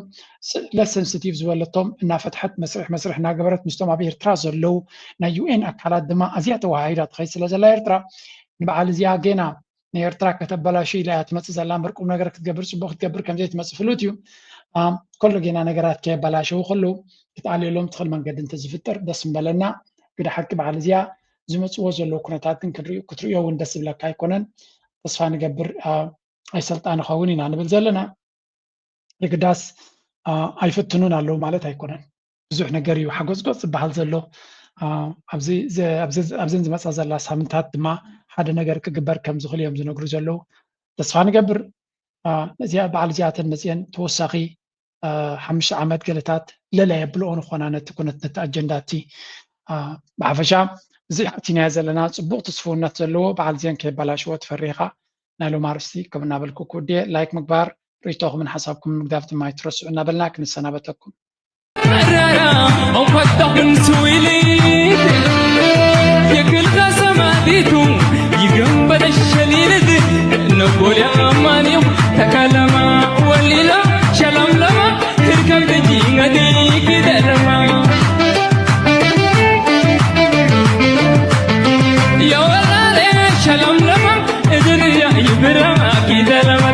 ለስ ሰንስቲቭ ዝበለቶም እናፈትሐት መስርሕ መስርሕ እናገበረት ምስቶም ኣብ ኤርትራ ዘለዉ ናይ ዩኤን ኣካላት ድማ ኣዝያ ተዋሃሂዳ ትኸይድ ስለ ዘላ ኤርትራ ንበዓል እዚኣ ጌና ንኤርትራ ከተበላሹ ኢላ እያ ትመፅእ ዘላ እምበር ቁም ነገር ክትገብር ፅቡቅ ክትገብር ከምዘይ ትመፅእ ፍሉጥ እዩ። ከሎ ጌና ነገራት ከየበላሸው ከለዉ ክትኣልየሎም ትኽእል መንገዲ እንተዝፍጠር ደስ ምበለና። ግደ ሓቂ በዓል እዚኣ ዝመፅዎ ዘለዉ ኩነታት ግን ክትርእዮ እውን ደስ ዝብለካ ኣይኮነን። ተስፋ ንገብር ኣይሰልጣ ንኸውን ኢና ንብል ዘለና። የግዳስ ኣይፍትኑን ኣለዉ ማለት ኣይኮነን። ብዙሕ ነገር እዩ ሓጎፅጎፅ ዝበሃል ዘሎ። ኣብዘን ዝመፃ ዘላ ሳምንታት ድማ ሓደ ነገር ክግበር ከም ዝኽእል እዮም ዝነግሩ ዘለዉ። ተስፋ ንገብር እዚኣ በዓል እዚኣተን መፅአን ተወሳኺ ሓሙሽተ ዓመት ገለታት ለለ የብልኦ ንኾና ነቲ ኩነት ነቲ ኣጀንዳ እቲ ብሓፈሻ እዚ ኣቲናዮ ዘለና ፅቡቕ ትስፍውነት ዘለዎ በዓል እዚአን ከየበላሽዎ ትፈሪኻ ናይ ሎም ኣርስቲ ከም እናበልኩ ክውድየ ላይክ ምግባር ርእቶኹምን ሓሳብኩምን ምግዳፍ ድማ ኣይትረስዑ እናበልና ክንሰናበተኩም። Rara, on kwakta hun suwili. Yekil kasama dit